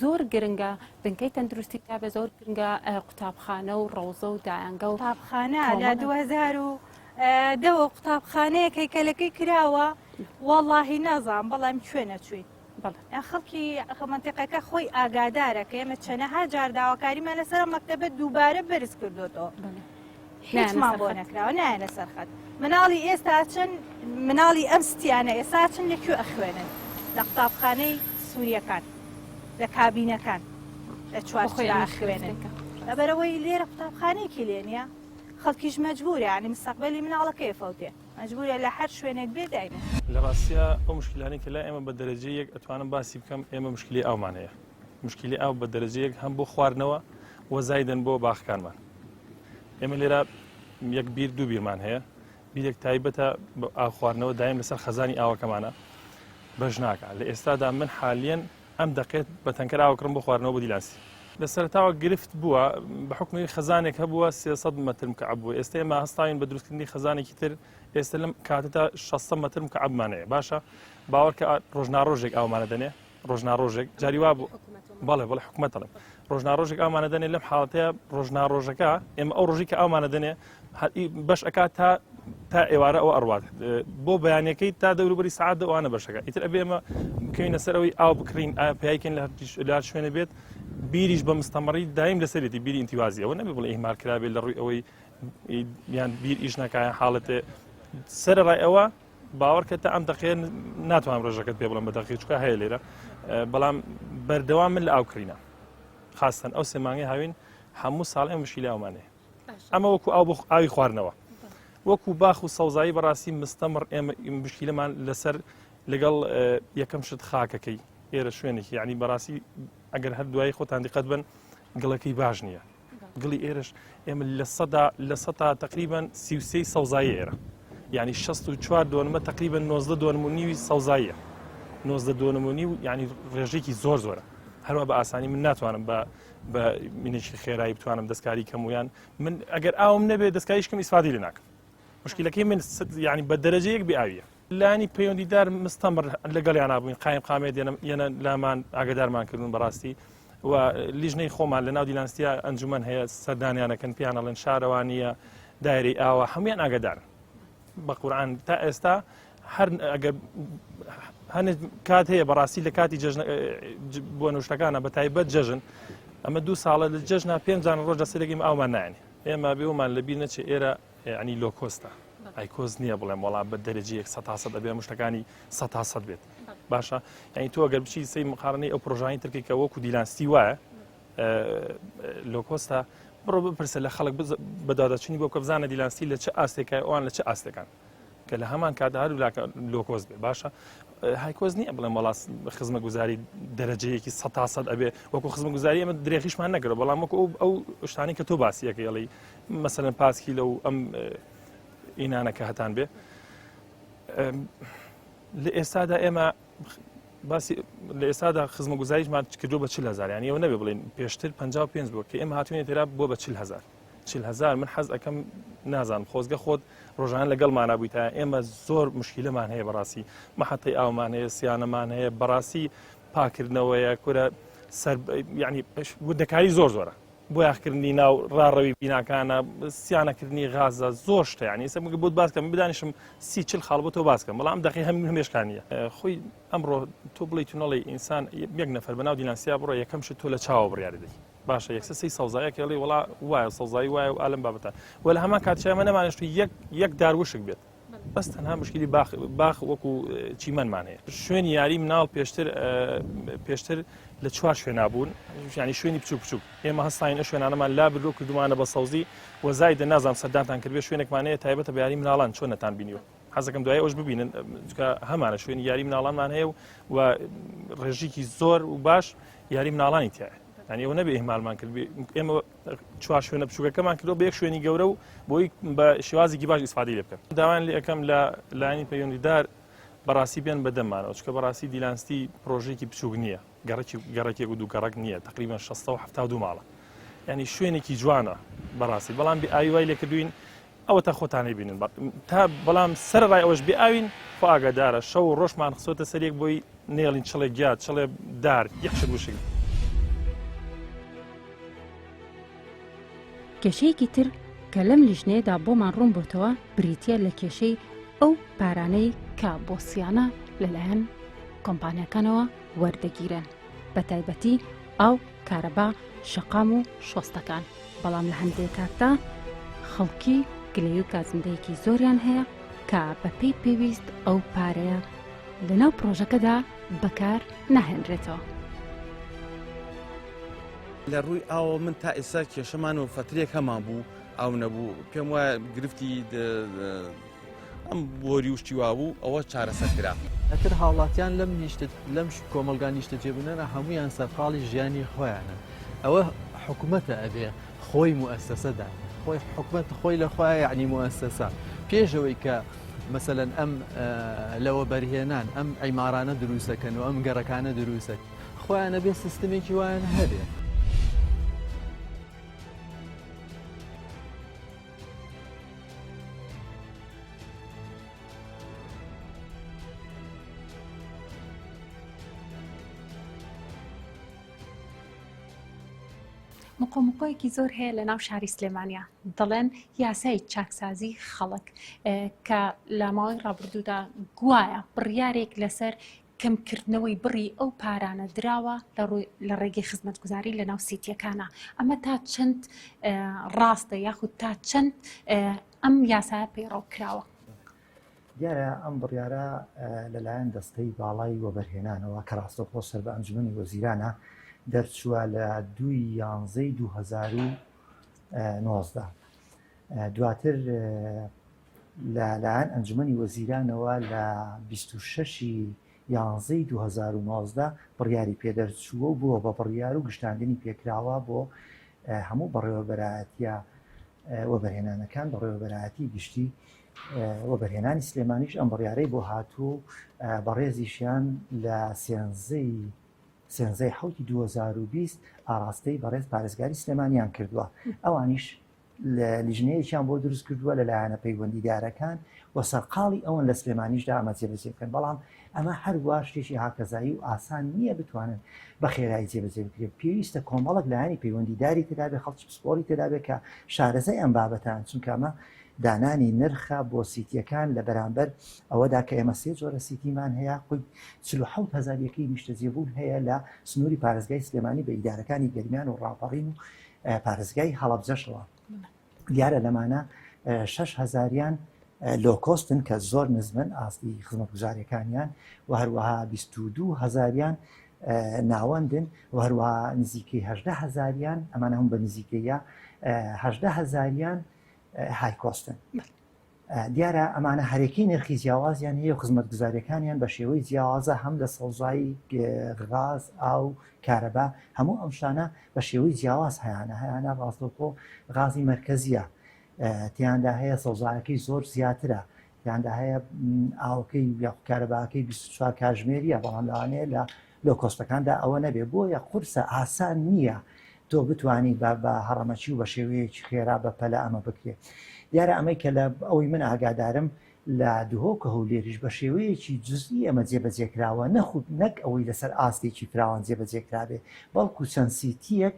زۆر گرنگە بنکەی تەندروستی تابێ زۆر گرنگە قوتابخانە و ڕەوزە و دایەنگە و قوتابخانە لە 2010 قوتابخانەیەک هەیکەلەکەی کراوە وەڵاهی نازانم بەڵام کوێ نەچووین خەڵکی مەنتیقەکە خۆی ئاگادارە کە ئێمە چەنەها جار داواکاریمان لەسەر مەکتەبە دووبارە بەرز کردوێتەوە هیچمان بۆ نەکراوە نایەنە سەرخەت مناڵی ئێستا چەند مناڵی ئەم ستیانە ئێستا چن لە کوێ ئەخوێنن لە قوتابخانەی سووریەکان لە کابینەکان لە چوارخۆی ئاخوێنن لەبەرەوەی لێرە قوتابخانەیەکی لێ نییە خەڵکیش مەجبورە ینی مستەقبلی مناڵەکەی فەوتێ مەجبورە لە هەر شوێنێک بێ داینێ. لە ڕاستیا ئەو مشکلانەی کە لای ئێمە بە دەرەجەی یەک ئەتوانم باسی بکەم ئێمە مشکلی ئاومان هەیە مشکلی ئاو بە دەرەجە یەک هەم بۆ خواردنەوە و زایدن بۆ باخەکانمان ئێمە لێرە یەک بیر دوو بیرمان هەیە بیرێک تایبەتە بە ئاو خواردنەوە دایم لەسەر خەزانی ئاوەکەمانە بەش ناکە لە ئێستادا من حالیەن ئەم دەقێت بە تەنکەر ئاو کڕم بۆ خواردنەوە بۆ دیلانسی. لە سەرەتاوە گرفت بووە بە حوکمی خەزانێک هەبووە 300 مەتر مکعب بوو ئێستا ئێمە هەستاوین بە دروستکردنی خەزانێکی تر ئێستا لەم کاتەدا 600 مەتر مکعبمان هەیە باشە باوەڕکە ڕۆژ ناڕۆژێک ئاومانە دەنێ. ڕۆژناڕۆژێک جاری وا بوو بەڵێ بەڵێ حکومەت دەڵێم ڕۆژناڕۆژێک ئاومانە دەنێ لەم حاڵەتەیە ڕۆژناڕۆژەکە ئێمە ئەو ڕۆژی کە ئاومانە دەنێ بەش ئەکات تا تا ئێوارە ئەوە ئەڕوات بۆ بەیانەکەی تا دەوروبەری سعات دەوانە بەشەکە ئیتر ئەبێ ئێمە بکەوینە سەر ئەوەی ئاو بکڕین ئایا پیایکەین لە هەر شوێنە بێت بیریش بە مستەمەڕی دایم لەسەرێتی بیری ئینتیوازی ئەوە نەبێ بڵێ ئیهمال کرابێت لە ڕووی ئەوەی یان بیر ئیش نەکایە حاڵەتێ سەرڕای ئەوە باوەڕکە تا ئەم دەقەیە ناتوانم ڕێژەکەت پێ بڵێم بە دەقی چکە هەیە لێرە بەڵام بەردەوام من لە ئاو کڕینە خاستن ئەو سێ مانگەی هاوین هەموو ساڵ ئەم مشکیلە ئەومانەیە ئەمە وەکو ئاو بۆ ئاوی خواردنەوە وەکو باخ و سەوزایی بەڕاستی مستەمڕ ئێمە مشکیلەمان لەسەر لەگەڵ یەکەم شت خاکەکەی ئێرە شوێنێکی یعنی بەڕاستی ئەگەر هەر دوایی خۆتان دیقەت بن گڵەکەی باش نییە گڵی ئێرەش ئێمە لە سەدا لە سەتا تقریبان 33 سەوزایی ئێرە یعنی 64 دۆنمە تقریبا 90 دۆنم و نیوی سەوزاییە 90 دۆنم و نیو یعنی ڕێژێکی زۆر زۆرە هەروە بە ئاسانی من ناتوانم بە بە منێکی خێرایی بتوانم دەستکاری کەم ویان من ئەگەر ئاوم نەبێ دەستکاریشکم ئیسفادی لێ ناکەم مشکلەکەی من یعنی بە دەرەجەیەک بێ ئاویە لایەنی پەیوەندیدار مستەمڕ لەگەڵیانا بووین قایم قامێت یەنە لامان ئاگدارمان کردون بەڕاستی و لیژنەی خۆمان لە ناو دیلانستیا ئەنجومەن هەیە سەردانیانەکەن پیان ئەڵێن شارەوانیە دایری ئاوە هەمویان ئاگدارن بە قورآن تا ئێستا هەر ئەگەر هەنێک کات هەیە بەڕاستی لە کاتی جەژن بۆ نوشتەکانە بە تایبەت جەژن ئەمە دوو ساڵە لە جەژنا پێنجان ڕۆژ دەسەرێکی ئاومان نایێنێ ئێمە بێومان لەبیر نەچێ ئێرە یعنی low cost ە high cost نییە بڵێم وەڵام بە دەرەجە یەک سە تا سەد ئەبێ مشتەکانی سە تا سەد بێت باشە یعنی تۆ ئەگەر بچی سەی مقارنەی ئەو پرۆژانی ترکی کە وەکو دیلانستی وایە low cost ە بڕۆ بپرسە لە خەڵک بەداداچنی بۆ کە بزانە دیلانستی لە چ ئاستێکای ئەوان لە چ ئاستەکان کە لە هەمان کات هەردوولاکە low cost بێ باشە high cost نییە بڵێم وەڵا خزمەگوزاری دەرەجەیەکی سە تا سەد ئەبێ وەکو خزمەگوزاری ئەمە درێخیشمان نەگرە بەڵام وەکو ئەو ئەو شتانی کە تۆ باسیەکەی ئەڵێی مەسەلەن پاسکی لەو ئەم ئینانە کە هەتان بێ لە ئێستادا ئێمە باسی لە ئێستادا خزمەگوزاریشمان کردو بە 40 هزار یانی ئەوە نەبێ بڵێن پێشتر 55 بوو کە ئێمە هاتوینە تێرا بووە بە 40 هزار 40 هزار من حەز ئەەکەم نازانم خۆزگە خۆت ڕۆژان لەگەڵمانە بوویتە ئێمە زۆر مشکلەمان هەیە بەڕاستی مەحەتەی ئاومان هەیە سیانەمان هەیە بەڕاستی پاکردنەوەیە کورە سەر یعنی وردەکاری زۆر زۆرە بۆیاخکردنی ناو ڕاڕەوی بیناکانە سیانەکردنی غازە زۆر شتە یعنی ئێستا بگە بۆت باس کەم بدانیشم سی چل خاڵ بۆ تۆ باس کەم بەڵام دەقی هەم هەمێشکانیە خۆی ئەمڕۆ تۆ بڵێ تونەڵی ئینسان یەک نەفەر بەناو دیلانسیا بڕۆ یەکەم شت تۆ لە چاوە بڕیاری دەی باشە یەکسە سی سەوزایەک ئەڵێ وڵا وایە سەوزایی وایە و ئالم بابەتە وە لە هەمان کاتیشا ئێمە نەمانێشت یەک یەک دار وشک بێت بەس تەنها مشکلی باخ باخ وەکو چیمەنمان هەیە شوێنی یاری مناڵ پێشتر پێشتر لە چوار شوێنا بوون ینی شوێنی بچوک بچوک ئێمە هەستاین ئە شوێنانەمان لا بردو کردومانە بە سەوزی وەزای دە نازام سەردانتان کردبێ شوێنێکمان هەیە تایبەتە بە یاری مناڵان چۆن نەتان بینیوە حەزەکەم دوای ئەوش ببینن چکە هەمانە شوێنی یاری مناڵانمان هەیە و و ڕێژیکی زۆر و باش یاری مناڵانی تایە یعنی ئەوە نەبێ ئیهمالمان کرد ئێمە چوار شوێنە بچووکەکەمان کردەوە بە یەک شوێنی گەورە و بۆی بە شێوازێکی باش ئیسفادەی لێ بکەن داوایان لێ ئەەکەم لە لایەنی پەیوەندیدار بەڕاستی بێن بەدەمانەوە چکە بەڕاستی دیلانستی پرۆژێکی بچووک نییە گەڕکی گەڕێکێک و دوو گەڕک نییە تقریبا 672 ماڵە ینی شوێنێکی جوانە بەڕاستی بەڵام بێ ئاوی وای لێکردوین ئەوە تا خۆتانی بینن تا بەڵام سەر ڕای ئەوەش بێ ئاوین خۆ ئاگادارە شەو و ڕۆژمان خسۆتە سەرێک بۆی نێڵین چڵێ گیا چڵێ دار یەک شت وشک. کێشەیەکی تر کە لەم لیژنەیەدا بۆمان ڕوون بۆتەوە بریتییە لە کێشەی ئەو پارانەی کە بۆ سیانە لەلایەن کۆمپانیاکانەوە وەردەگیرێن بە تایبەتی ئاو، کارەبا، شەقام و شۆستەکان، بەڵام لە هەندێک کاتدا خەڵکی گلەیی و گازندەیەکی زۆریان هەیە کە بەپێی پێویست ئەو پارەیە لەناو پرۆژەکەدا بەکار ناهێنرێتەوە. لە ڕووی ئاوە من تا ئێستا کێشەمان و فەترێک هەمان بوو ئاو نەبوو پێم وایە گرفتی ئەم بۆری و شتی وابوو ئەوە چارەسەر کرا. ئەتر هاوڵاتیان لەم نیشتە لەم کۆمەڵگا نیشتەجێبوونانە هەموویان سەرقاڵی ژیانی خۆیانن ئەوە حکومەتە ئەبێ خۆی موئەسەسە دانێ خۆی حکومەت خۆی لە خۆی یعنی موئەسەسە پێشەوەی کە مەسەلەن ئەم لەوە بەرهێنان ئەم عیمارانە دروستەکەن و ئەم گەڕەکانە دروستە خۆیان ئەبێ سیستمێکی وایان هەبێ. مقۆمقۆیەکی زۆر هەیە لە ناو شاری سلێمانیا دەڵێن یاسای چاکسازی خەڵک کە لە ماوەی ڕابردوودا گوایە بڕیارێک لەسەر کەمکردنەوەی بڕی ئەو پارانە دراوە لە ڕێگەی خزمەتگوزاری لە ناو سیتیەکانە ئەمە تا چەند ڕاستە یاخود تا چەند ئەم یاسایە پەیڕەو کراوە؟ دیارە ئەم بڕیارە لەلایەن دەستەی باڵای وەبەرهێنانەوە کە ڕاستەوخۆ سەر بە ئەنجومەنی وەزیرانە دەرچووە لە دووی یانزەی 2019 دواتر لەلایەن ئەنجومەنی وەزیرانەوە لە 26 یانزەی 2019 بڕیاری پێدەرچووە و بووە بە بڕیار و گشتاندنی پێکراوە بۆ هەموو بەڕێوەبەرایەتیە وەبەرهێنانەکان بەڕێوەبەرایەتی گشتی وەبەرهێنانی سلێمانیش ئەم بڕیارەی بۆ هاتوو و بەڕێزیشیان لە سێنزەی سێنزەی حوتی 2020 ئاراستەی بەڕێز پارێزگاری سلێمانیان کردووە ئەوانیش لیژنەیەکیان بۆ دروست کردووە لە لایەنە پەیوەندیدارەکان و سەرقاڵی ئەوەن لە سلێمانیشدا ئەمە جێبەجێ بکەن بەڵام ئەمە هەروا شتێکی هاکەزایی و ئاسان نییە بتوانن بە خێرایی جێبەجێ بکرێت پێویستە کۆمەڵک لایەنی پەیوەندیداری تێدابێ خەڵکی پسپۆری تێدابێ کە شارەزای ئەم بابەتان چونکە ئەمە دانانی نرخە بۆ سیتیەکان لە بەرامبەر ئەوەدا کە ئێمە سێ جۆرە سیتیمان هەیە خۆی 47 هزار یەکەی نیشتەجێبوون هەیە لە سنووری پارێزگای سلێمانی بە ئیدارەکانی گەرمیان و ڕاپەڕین و پارێزگای هەڵەبجەشەوە دیارە لەمانە شەش هەزاریان low cost ن کە زۆر نزمن ئاستی خزمەتگوزاریەکانیان و هەروەها 22 هەزاریان ناوەندن و هەروەها نزیکەی هەدە هەزاریان ئەمانە هەم بە نزیکەیە هەدە هەزاریان high cost ن. دیارە ئەمانە هەرێکی نرخی جیاوازیان هەیە و خزمەتگوزاریەکانیان بە شێوەی جیاوازە هەم لە سەوزایی غاز ئاو کارەبا هەموو ئەم شتانە بە شێوەی جیاواز هەیانە هەیانە ڕاستەوخۆ غازی مەرکەزیە تیاندا هەیە سەوزایەکەی زۆر زیاترە تیاندا هەیە ئاوەکەی یاخود کارەباکەی 24 کاژمێریە بەڵام لەوانەیە لە low cost ەکاندا ئەوە نەبێ بۆیە قورسە ئاسان نییە تۆ بتانی بە بە هەڕەمەکی و بە شێوەیەکی خێرا بە پەلە ئەمە بکرێت دیارە ئەمەی کە لە ئەوەی من ئاگادارم لە دهۆک و هەولێریش بە شێوەیەکی جزئی ئەمە جێبەجێکراوە نەخود نەک ئەوەی لەسەر ئاستێکی فراوان جێبەجێکرابێ بەڵکو چەند سیتیەک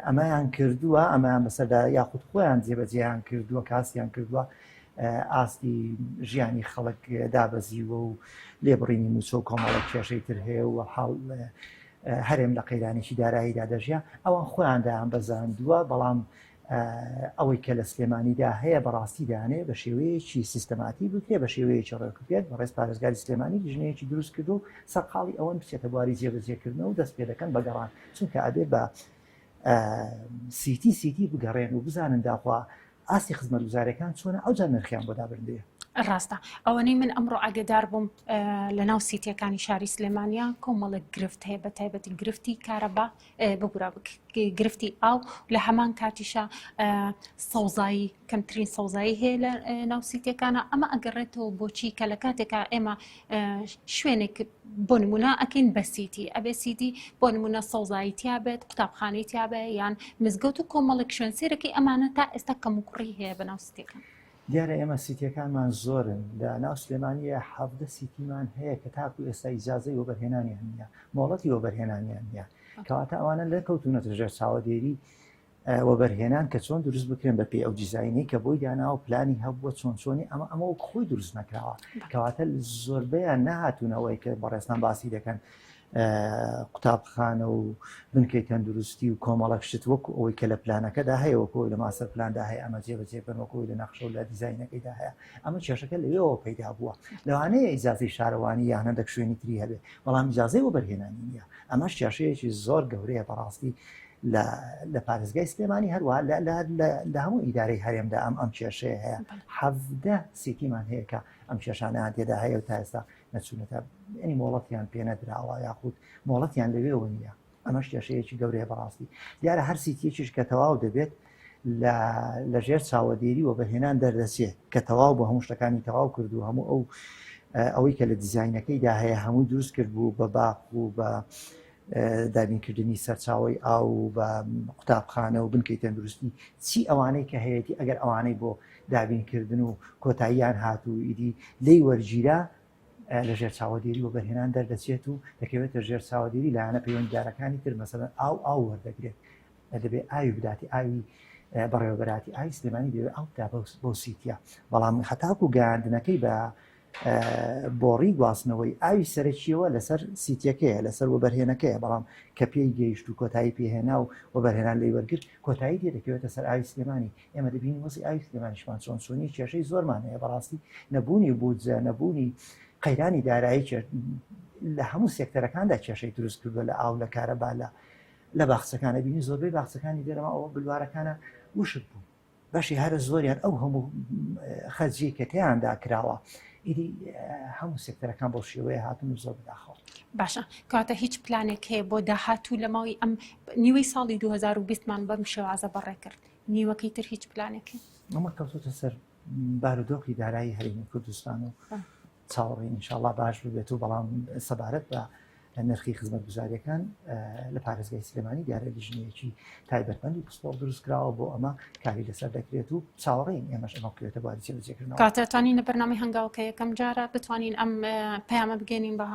ئەمەیان کردووە ئەمەیان بەسەردا یاخود خۆیان جێبەجێیان کردووە کاسیان کردووە ئاستی ژیانی خەڵک دابەزیوە و لێبڕینی موچە و کۆمەڵە کێشەی تر هەیە و حاڵ هەرێم لە قەیرانێکی داراییدا دەژیا ئەوان خۆیان دایان بەزاندووە بەڵام ئەوەی کە لە سلێمانیدا هەیە بەڕاستی دانێ بە شێوەیەکی سیستەماتی بکرێ بە شێوەیەکی ڕێکوپێک بەڕێز پارێزگاری سلێمانی لیژنەیەکی دروست کردو و سەرقاڵی ئەوەن بچێتە بواری جێبەجێکردنەوە و دەست پێ دەکەن بە گەڕان چونکە ئەبێ بە سیتی سیتی بگەڕێن و بزانن داخوا ئاستی خزمەتگوزاریەکان چۆنە ئەوجا نرخیان بۆ دابندرێ. ڕاستە ئەوەنەی من ئەمڕۆ ئاگدار بووم لە ناو سیتیەکانی شاری سلێمانیا کۆمەڵێک گرفت هەیە بە تایبەتی گرفتی کارەبا ببورە گرفتی ئاو لە هەمان کاتیشا سەوزایی کەمترین سەوزایی هەیە لە ناو سیتیەکانە ئەمە ئەگەڕێتەوە بۆچی کە لە کاتێکا ئێمە شوێنێک بۆ نمونە ئەکەین بە سیتی ئەبێ سیتی بۆ نمونە سەوزایی تیا بێت قوتابخانەی تیا بێ یان مزگەوت و کۆمەڵێک شوێن سێرەکەی ئەمانە تا ئێستا کەم و کوڕی هەیە بە ناو سیتیەکان. دیارە ئێمە سیتیەکانمان زۆرن لە ناو سلێمانیە 17 سیتیمان هەیە کە تاکو ئێستا ئیجازەی وەبەرهێنانیان نییە مۆڵەتی وەبەرهێنانیان نییە کەواتە ئەوانە لەکەوتونەتە ژێر چاوەدێری وەبەرهێنان کە چۆن دروست بکرێن بە پێی ئەو دیزاینەی کە بۆی داناوە پلانی هەبووە چۆن چۆنی ئەمە ئەمە وەک خۆی دروست نەکراوە کەواتە زۆربەیان نەهاتوونەوەی کە بەڕێزتان باسی دەکەن قوتابخانە و بنکەی تەندروستی و کۆمەڵک شت وەکو ئەوەی کە لە پلانەکەدا هەیە وەکو لە master plan دا هەیە ئەمە جێبەجێ بن وەکو لە نەخشە و لە دیزاینەکەیدا هەیە ئەمە کێشەکە لەوێەوە پەیدا بووە لەوانەیە ئیجازەی شارەوانی یان هەندێک شوێنی تری هەبێ بەڵام ئیجازەی وەبەرهێنانی نییە ئەمەش کێشەیەکی زۆر گەورەیە بەڕاستی لە پارێزگای سلێمانی هەروە لە هەموو ئیدارەی هەرێمدا ئەم ئەم کێشەیە هەیە حەڤدە سیتیمان هەیە کە ئەم کێشانیان تێدا هەیە و تا ئێستا نەچوونەتە ینی مۆڵەتیان پێ نەدراوە یاخود مۆڵەتیان لەوێەوە نییە ئەمەش کێشەیەکی گەورەیە بەڕاستی دیارە هەر سیتیەکیش کە تەواو دەبێت لە ژێر چاوەدێری و بەهێنان دەردەچێت کە تەواو بۆ هەموو شتەکانی تەواو کرد و هەموو ئەو ئەوەی کە لە دیزاینەکەیدا هەیە هەمووی دروست کرد بوو بە باخ و بە دابینکردنی سەرچاوەی ئاو و بە قوتابخانە و بنکەی تەندروستی چی ئەوانەی کە هەیەی ئەگەر ئەوانەی بۆ دابینکردن و کۆتاییان هات و ئیدی لی وەرگیرا لە ژێر چاوەدێری و بەرهێنان دەردەچێت و دەکەوێتە ژێر چاوەدێری لایەنە پەیوەندیدارەکانی تر مەسەلەن ئاو ئاو وەردەگرێت. دەبێ ئاوی بداتی ئاوی بەڕێوەبەراتی ئاوی سلێمانی دەوێت ئاو بدا بەو سیتیە بەڵام هەتاکو گەیاندنەکەی بە بۆڕی گواستنەوەی ئاوی سەرەکیەوە لەسەر سیتیەکەیە لەسەر وەبەرهێنەکەیە بەڵام کە پێی گەیشت و کۆتایی پێهێنا و وەبەرهێنان لێی وەرگرت کۆتایی دێ دەکەوێتە سەر ئاوی سلێمانی ئێمە دەبینین وەزی ئاوی سلێمانیشمان چۆن چۆنی کێشەی زۆرمان هەیە بەڕاستی نەبوونی بودجە نەبوونی قەیرانی دارایی لە هەموو سێکتەرەکاندا کێشەی دروست کردووە لە ئاو لە کارەبا لە لە باخچەکانە بینی زۆربەی باخچەکانی دێرەما ئەوە بلوارەکانە وشک بوو بەشی هەرە زۆریان ئەو هەموو خەرجی کە تیاندا کراوە ئیدی هەموو سێکتەرەکان بەو شێوەیە هاتون و زۆر بەداخەوە. باشە کەواتە هیچ پلانێک هەیە بۆ داهاتوو لە ماوەی ئەم نیوەی ساڵی 2020 مان بەم شێوازە بەڕێ کرد نیوەکەی تر هیچ پلانێک هەیە؟ ئەمە کەوتۆتە سەر بارودۆخی دارایی هەرێمی کوردستان و چاوەڕێین ئینشاڵڵا باش ببێت و بەڵام سەبارەت بە نرخی خزمەتگوزاریەکان لە پارێزگای سلێمانی دیارە لیژنەیەکی تایبەتمەندی پسپۆڕ دروست کراوە بۆ ئەمە کاری لەسەر دەکرێت و چاوەڕێین ئێمەش ئەمە بکەوێتە بواری جێبەجێکردنەوە. کاتە توانین لە بەرنامەی هەنگاو کە یەکەم جارە بتوانین ئەم پەیامە بگەێنین بە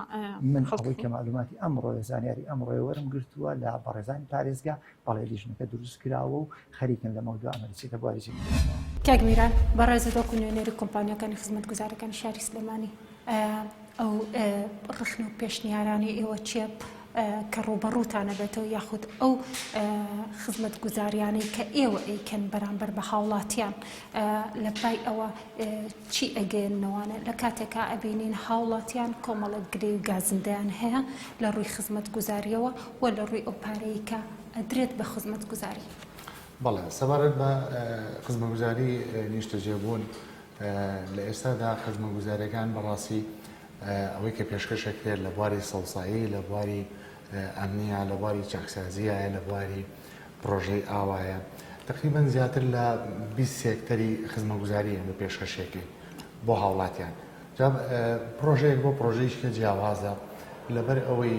من ئەوەی کە معلوماتی ئەمڕۆ زانیاری ئەمڕۆ وەرم گرتووە لە بەڕێزانی پارێزگا بەڵێ لیژنەکە دروست کراوە و خەریکن لەمەودوا ئەمە دەچێتە بواری جێبەجێکردنەوە. کاک میران بەڕێزت وەکو نوێنەری کۆمپانیاکانی خزمەتگوزاریەکانی شاری سلێمانی ئەو ڕەخنە و پێشنیارانەی ئێوە چیە کە ڕووبەڕووتان ئەبێتەوە یاخود ئەو خزمەتگوزاریانەی کە ئێوە ئەیکەن بەرامبەر بە هاوڵاتیان لە پای ئەوە چی ئەگەیەننەوانە لە کاتێکا ئەبینین هاوڵاتیان کۆمەڵێک گلەی و گازندەیان هەیە لە ڕووی خزمەتگوزاریەوە و لە ڕووی ئەو پارەی کە ئەدرێت بە خزمەتگوزاری. بەڵێ سەبارەت بە خزمەتگوزاری نیشتەجێبوون لە ئێستادا خزمەتگوزاریەکان بەڕاستی ئەوەی کە پێشکەش ئەکرێت لە بواری سەوزایی لە بواری ئەمنیە لە بواری چاکسازیایە لە بواری پرۆژەی ئاوایە تقریبا زیاتر لە 20 سێکتەری خزمەتگوزاری ئێمە پێشکەشێکەین بۆ هاوڵاتیان جا پرۆژەیەک بۆ پرۆژەیەکی کە جیاوازە لەبەر ئەوەی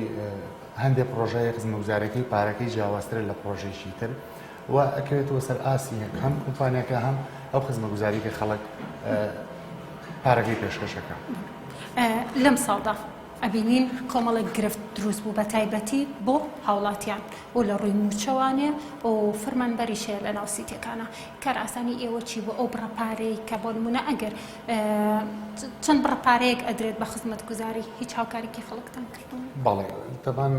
هەندێک پرۆژەیە خزمەتگوزارەکەی پارەکەی جیاوازترە لە پرۆژەیەکی تر و ئەکەوێتەوە سەر ئاستی هەم کۆمپانیاکە هەم ئەو خزمەتگوزاری کە خەڵک پارەکەی پێشکەشەکە. لەم ساڵدا ئەبینین کۆمەڵێک گرفت دروست بوو بە تایبەتی بۆ هاوڵاتیان و لە ڕووی مووچەوانێ و فەرمانبەریش هەیە لە ناو سیتیەکانە کارئاسانی ئێوە چی بوو ئەو بڕە پارەی کە بۆ نمونە ئەگەر چەند بڕە پارەیەک ئەدرێت بە خزمەتگوزاری هیچ هاوکاریکی خەڵکتان کردووە؟ بەڵێ تەبان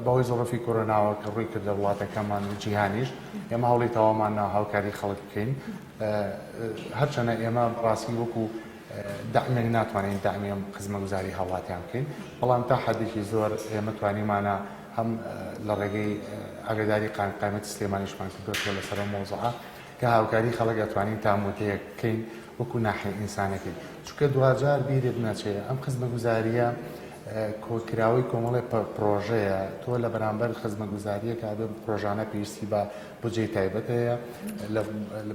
بەهۆی زڕفی کۆرۆناوە کە ڕووی کردە وڵاتەکەمان و جیهانیش ئێمە هەوڵی تەواومان نا هاوکاری خەڵک بکەین هەرچەنە ئێمە بەڕاستی وەکو دەعمێک ناتوانین دەعمی ئەم خزمەگوزاری هاوڵاتیان بکەین بەڵام تا حەدێکی زۆر ئێمە توانیمانە هەم لە ڕێگەی ئاگاداری قایمقامیەتی سلێمانیشمان کردووەتەوە لەسەر ئەو مەوزوعە کە هاوکاری خەڵک ئەتوانین تا مودەیەک بکەین وەکو ناحیە ئینسانەکەی چونکە دواجار بیرت نەچێ ئەم خزمەگوزاریە کۆکراوەی کۆمەڵێ پرۆژەیە تۆ لە بەرامبەر خزمەگوزاریەکە ئەبێ پرۆژانە پێویستی بە بودجەی تایبەت هەیە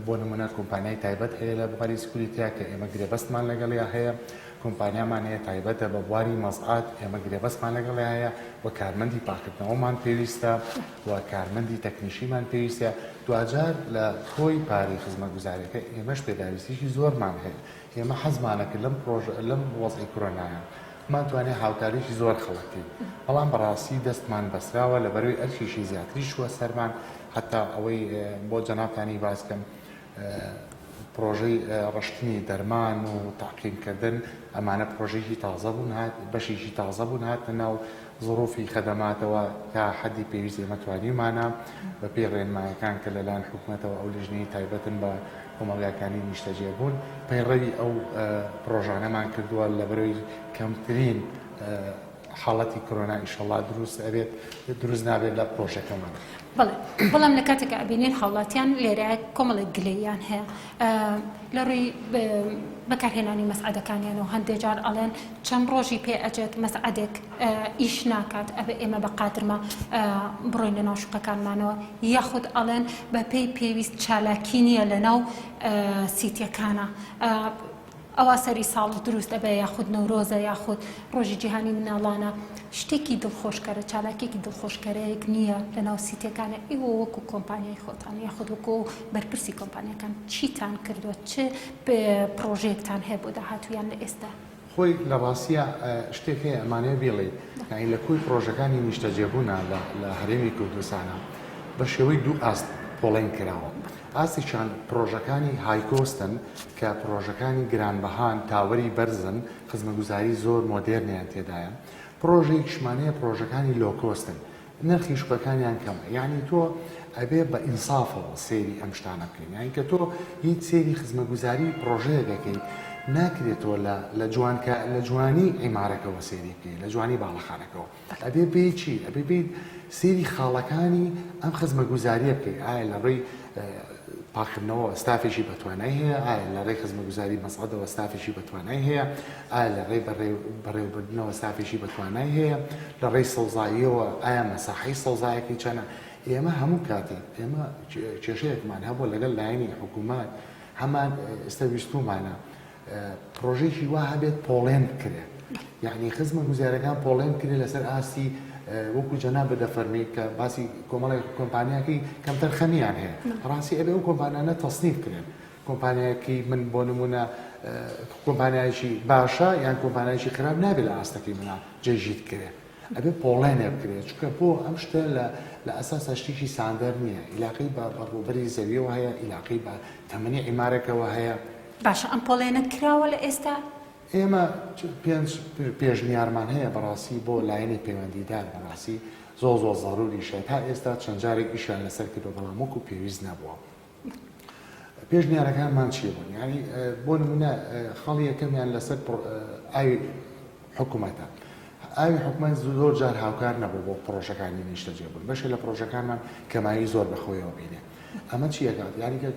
بۆ نمونە کۆمپانیای تایبەت هەیە لە بواری security یا کە ئێمە گرێبەستمان لەگەڵیا هەیە کۆمپانیامان هەیە تایبەتە بە بواری مەسعەد ئێمە گرێبەستمان لەگەڵیا هەیە و کارمەندی پاکردنەوەمان پێویستە و کارمەندی تەکنیشیمان پێویستە دواجار لە کۆی پارەی خزمەتگوزاریەکە ئێمەش پێداویستیی زۆرمان هەیە ئێمە حەزمانە کرد لەم پرۆژە لەم وەزعی کرۆنایە بمانتوانێ هاوکاریی زۆر خەڵک بکەین بەڵام بەڕاستی دەستمان بەسراوە لەبەرەوەی ئەرکێکی زیاتریش چووە سەرمان حەتا ئەوەی بۆ جەنابتانی باس کەم پرۆژەی ڕشتنی دەرمان و تەعقیمکردن ئەمانە پرۆژەیەکی تازە بوون هات بەشێکی تازە بوون هاتنە ناو زڕوفی خەدەماتەوە تا حەدی پێویست ئێمە توانیومانە بە پێی ڕێنمایەکان کە لەلایەن حکومەتەوە ئەو لیژنەی تایبەتن بە کۆمەڵگاکانی نیشتەجێبوون پەیڕەوی ئەو پرۆژانەمان کردووە لەبەرەوەی کەمترین حاڵەتی کۆرۆنا ئیشەڵا دروست ئەبێت دروست نابێت لە پرۆژەکەمان. بەڵێ بەڵام لە کاتێکا ئەبینین هاوڵاتیان لێرە کۆمەڵێک گلەییان هەیە لە ڕووی بەکارهێنانی مەسعەدەکانیان و هەندێک جار ئەڵێن چەند ڕۆژی پێ ئەچێت مەسعەدێک ئیش ناکات ئەبێ ئێمە بە قادرمە بڕۆین لە ناو شوقەکانمانەوە یاخود ئەڵێن بە پێی پێویست چالاکی نییە لە ناو سیتیەکانە ئەوا سەری ساڵ دروست ئەبێ یاخود نەورۆزە یاخود ڕۆژی جیهانی مناڵانە شتێکی دڵخۆشکەرە چالاکیەکی دڵخۆشکەرەیەک نییە لەناو سیتیەکانە ئێوە وەکو کۆمپانیای خۆتان یاخود وەکو بەرپرسی کۆمپانیاکان چیتان کردووە چ پڕۆژەیەکتان هەیە بۆ داهاتوو یان لە ئێستا؟ خۆی لە ڕاستیا شتێک هەیە ئەمانەوێ بیڵێین یانی لە کۆی پڕۆژەکانی نیشتەجێبوونا لە هەرێمی کوردستانا. بە شێوەی دوو ئاست پۆڵێن کراوە. ئاستێکیان پڕۆژەکانی high cost ن کە پڕۆژەکانی گرانبەهان، tower ی بەرزن، خزمەتگوزاری زۆر مۆدێرنیان تێدایە. پڕۆژەیەکیشمان هەیە پڕۆژەکانی low cost ن، نرخی شوقەکانیان کەمە. یانی تۆ ئەبێ بە ئینسافەوە سەیری ئەم شتانە بکەین. یانی کە تۆ یەیت سەیری خزمەتگوزاری پڕۆژەیەک ئەکەیت، ناکرێت تۆ لە لە جوانکا لە جوانی عیمارەکەوە سەیری بکەی، لە جوانی باڵەخانەکەوە. ئەبێ بێی چی؟ ئەبێ بێیت سەیری خاڵەکانی ئەم خزمەتگوزارییە بکەی، ئایا لە ڕێی پاککردنەوە ستافێکی بەتوانای هەیە، ئایا لە ڕێی خزمەتگوزاری مەسعەدەوە ستافێکی بەتوانای هەیە، ئایا لە ڕێی بەڕێوەبردنەوە ستافێکی بەتوانای هەیە، لە ڕێی سەوزاییەوە ئایا مەساحەی سەوزایەکەی چەنە؟ ئێمە هەموو کاتێک ئێمە کێشەیەکمان هەبووە لەگەڵ لایەنی حکوومەت هەمان ئێستا ویستوومانە پڕۆژەیەکی وا هەبێت پۆڵێن بکرێت یعنی خزمە گوزارەکان پۆڵێن بکرێت لەسەر ئاستی وەکو جەنابت دەفەرمی کە باسی کۆمەڵی کۆمپانیاکەی کەمتەر خەمیان هەیە ڕاستی ئەبێ ئەو کۆمپانیانە تەسنیف کرێن کۆمپانیایەکی من بۆ نمونە کۆمپانیایەکی باشە یان کۆمپانیایەکی خراپ نابێت لە ئاستەکەی منە جێژیت کرێ ئەبێ پۆڵێنێ بکرێت چونکە بۆ ئەم شتە لە لە ئەساسا شتێکی ساندەر نییە ئیلاقەی بە بە ڕووبەری زەویەوە هەیە ئیلاقەی بە تەمەنی عیمارەکەوە هەیە. باشە ئەم پۆڵێنە کراوە لە ئێستا؟ ئێمە پێنج پێشنیارمان هەیە بەڕاستی بۆ لایەنی پەیوەندیدار بەڕاستی زۆر زۆر زەروریشە تا ئێستا چەند جارێک ئیشیان لەسەر کردوە بەڵام وەکو پێویست نەبووە. پێشنیارەکانمان چی بوون؟ یانی بۆ نمونە خاڵی یەکەمیان لەسەر ئاوی حکوومەتە. ئاوی حکومەت زۆر جار هاوکار نەبوو بۆ پرۆژەکانی نیشتەجێبوون. بەشێ لە پرۆژەکانمان کەمایی زۆر بەخۆیەوە بینێ. ئەمە چی ئەکات؟ یانی کە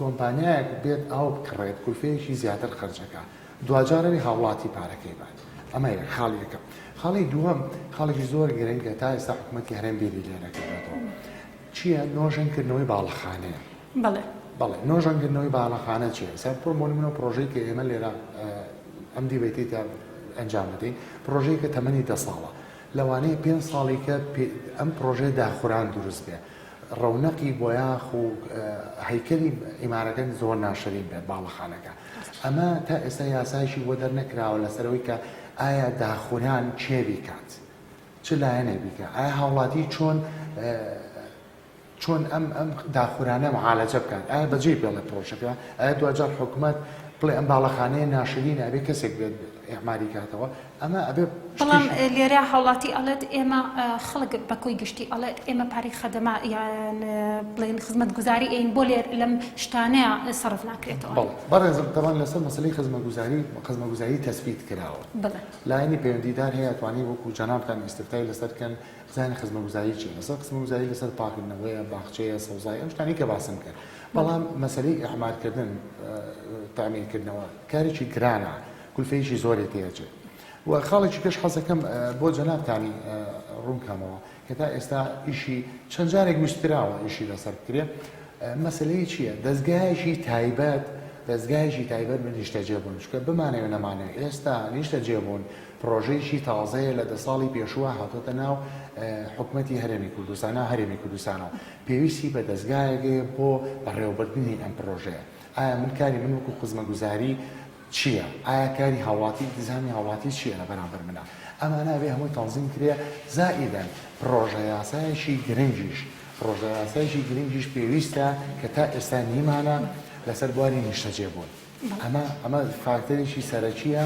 کۆمپانیایەک بێت ئاو بکڕێت کولفەیەکی زیاتر خەرجەکا. دواجار ئەوی هاوڵاتی پارەکەی بات. ئەمە یەک خاڵی یەکەم. خاڵی دووەم خاڵێکی زۆر گرنگە تا ئێستا حکوومەتی هەرێم بیری لێ نەکردوێتەوە. چییە؟ نۆژەنکردنەوەی باڵەخانەیە. بەڵێ. بەڵێ نۆژەنکردنەوەی باڵەخانە چییە؟ ئێستا بۆ نموونە پڕۆژەی کە ئێمە لێرە ئەم debate ەی تا ئەنجام دەدەین پڕۆژەیەکە تەمەنی دە ساڵە لەوانەیە پێنج ساڵی کە ئەم پڕۆژەیە داخوران دروست بێ ڕەونەقی بۆیاخ و هەیکەلی عیمارەکە زۆر ناشرین بێت باڵەخانەکە ئەمە تا ئێستا یاسایشی بۆ دەرنەکراوە لەسەرەوەی کە ئایا داخوران کێ بیکات چ لایەنێک بیکا ئایا هاوڵاتی چۆن چۆن ئەم ئەم داخورانە معالەجە بکات ئایا بەجێی بێڵێ پرۆژەکە ئایا دواجار حکومەت بڵێ ئەم باڵەخانەیە ناشرینە ئەبێ کەسێک بێت ئیعماری کاتەوە ئەمە ئەبێ بەڵام لێرە هاوڵاتی ئەڵێت ئێمە خەڵک بە کۆی گشتی ئەڵێت ئێمە پارەی خەدەما یان بڵێن خزمەتگوزاری ئەین بۆ لێر لەم شتانەیە سەرف ناکرێتەوە بەڕێزم تەبان لەسەر مەسەلەی خزمەتگوزاری خزمەتگوزاری تەسبیت کراوە لایەنی پەیوەندیدار هەیە ئەتوانی وەکو جەنابتان ئیستفتای لەسەر بکەن بزانین خزمەتگوزاری چیە لەسەر خزمەتگوزاری لەسەر پاکردنەوەیە باخچەیە سەوزایی ئەو شتانەی کە باسم کرد بەڵام مەسەلەی ئیعمارکردن تەعمیرکردنەوە کارێکی گرانە کولفەیەکی زۆری تێچێت و خاڵێکی کەش حەزەکەم بۆ جەنابتانی ڕوونکەمەوە کە تا ئێستا ئیشی چەند جارێک ویستراوە ئیشی لەسەر بکرێ مەسلەی چییە دەستگایەکی تایبەت دەستگایەکی تایبەت بە نیشتەجێبوون چونکە بمانەوێ نەمانەوێ ئێستا نیشتەجێبوون پڕۆژەیەکی تازەیە لە دە ساڵی پێشووە هاتۆتە ناو حکومەتی هەرێمی کوردستان ناو هەرێمی کوردستانەوە پێویستی بە دەستگایەک هەیە بۆ بەڕێوەبردنی ئەم پڕۆژەیە ئایا من کاری من وەکو خزمەتگوزاری چییە؟ ئایا کاری هاوڵاتی ئیلتیزامی هاوڵاتی چییە لە بەرامبەر منا؟ ئەمانە ئەبێ هەمووی تەنزیم کرێ زائیدەن پڕۆژە یاسایەکی گرنگیش پڕۆژە یاسایەکی گرنگیش پێویستە کە تا ئێستا نیمانە لەسەر بواری نیشتەجێ بوون ئەمە ئەمە فاکتەرێکی سەرەکییە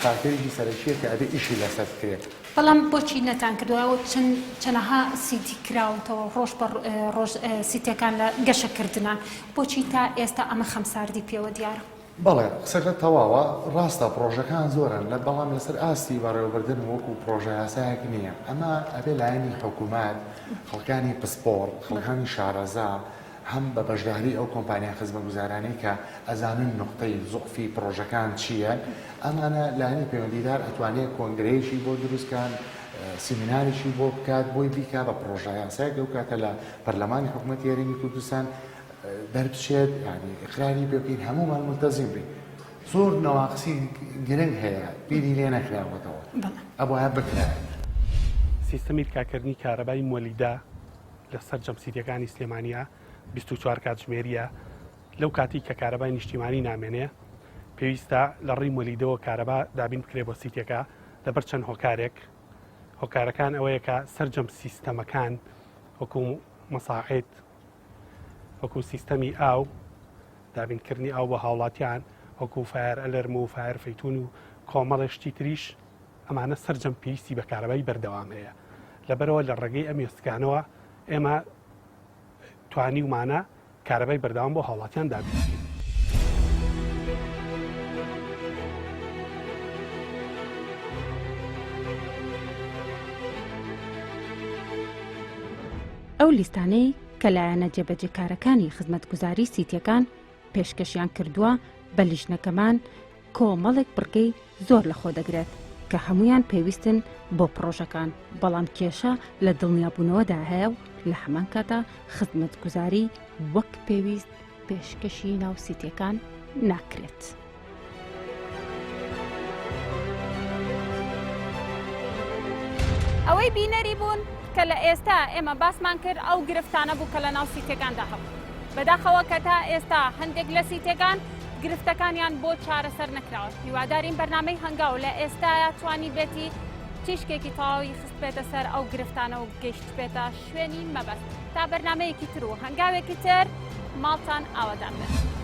فاکتەرێکی سەرەکییە کە ئەبێ ئیشی لەسەر بکرێت. بەڵام بۆچی نەتان کردوە ئەوە چەند چەنەها سیتی کراوەتەوە ڕۆژ بە ڕۆژ سیتەکان لە گەشەکردنان بۆچی تا ئێستا ئەمە خەمساردی پێوە دیارە؟ بەڵێ قسەکەت تەواوە، ڕاستە پڕۆژەکان زۆرن لە بەڵام لەسەر ئاستی بەڕێوەبردن وەکو پڕۆژە یاسایەک نییە، ئەمە ئەبێ لایەنی حکومەت، خەڵکانی پسپۆڕ، خەڵکانی شارەزا هەم بە بەشداری ئەو کۆمپانیا خزمەتگوزارانەی کە ئەزانن نوقتەی زوعفی پڕۆژەکان چییە، ئەمانە لایەنی پەیوەندیدار ئەتوانێ کۆنگرەیەکی بۆ دروست کان، سیمینارێکی بۆ بکات بۆی بیکا بە پڕۆژە یاسایەک ئەو کاتە لە پەرلەمانی حکومەتی هەرێمی کوردستان دەربچێت یانی ئیقراری پێ بکەین هەموومان مولتەزیم بین زۆر نەواقسی گرنگ هەیە بیری لێ نەکراوەتەوە ئەبوایە بکرایە. سیستەمی تکاکردنی کارەبای مۆلیدە لە سەرجەم سیتیەکانی سلێمانیە 24 کاتژمێریە لەو کاتی کە کارەبای نیشتیمانی نامێنێ پێویستە لە ڕێی مۆلیدەوە کارەبا دابین بکرێ بۆ سیتیەکە لەبەر چەند هۆکارێک هۆکارەکان ئەوەیە کە سەرجەم سیستەمەکان وەکو. مەساعد وەکو سیستەمی ئاو دابینکردنی ئاو بۆ هاوڵاتیان وەکو fire alarm و فایەر فەیتون و کۆمەڵێ شتی تریش ئەمانە سەرجەم پێویستی بە کارەبای بەردەوام هەیە لەبەرەوە لە ڕێگەی ئەم وێستگانەوە ئێمە توانیومانە کارەبای بەردەوام بۆ هاوڵاتیان دابین بکەین. ئەو لیستانەی کە لایەنە جێبەجێکارەکانی خزمەتگوزاری سیتیەکان پێشکەشیان کردووە بە لیژنەکەمان کۆمەڵێک بڕگەی زۆر لەخۆ دەگرێت کە هەمویان پێویستن بۆ پڕۆژەکان بەڵام کێشە لە دڵنیابوونەوەدا هەیە و لە هەمان کاتا خزمەتگوزاری وەک پێویست پێشکەشی ناو سیتیەکان ناکرێت. ئەوەی بینەری بوون کە لە ئێستا ئێمە باسمان کرد ئەو گرفتانە بوو کە لە ناو سیتەکاندا هەبوو بەداخەوە کە تا ئێستا هەندێک لە سیتەکان گرفتەکانیان بۆ چارەسەر نەکراوە هیوادارین بەرنامەی هەنگاو لە ئێستایا توانی بێتی تیشکێکی تەواوی خستبێتە سەر ئەو گرفتانە و گەیشتبێتە شوێنی مەبەست تا بەرنمەیەکی تر و هەنگاوێکی تر ماڵتان ئاوادان بێت.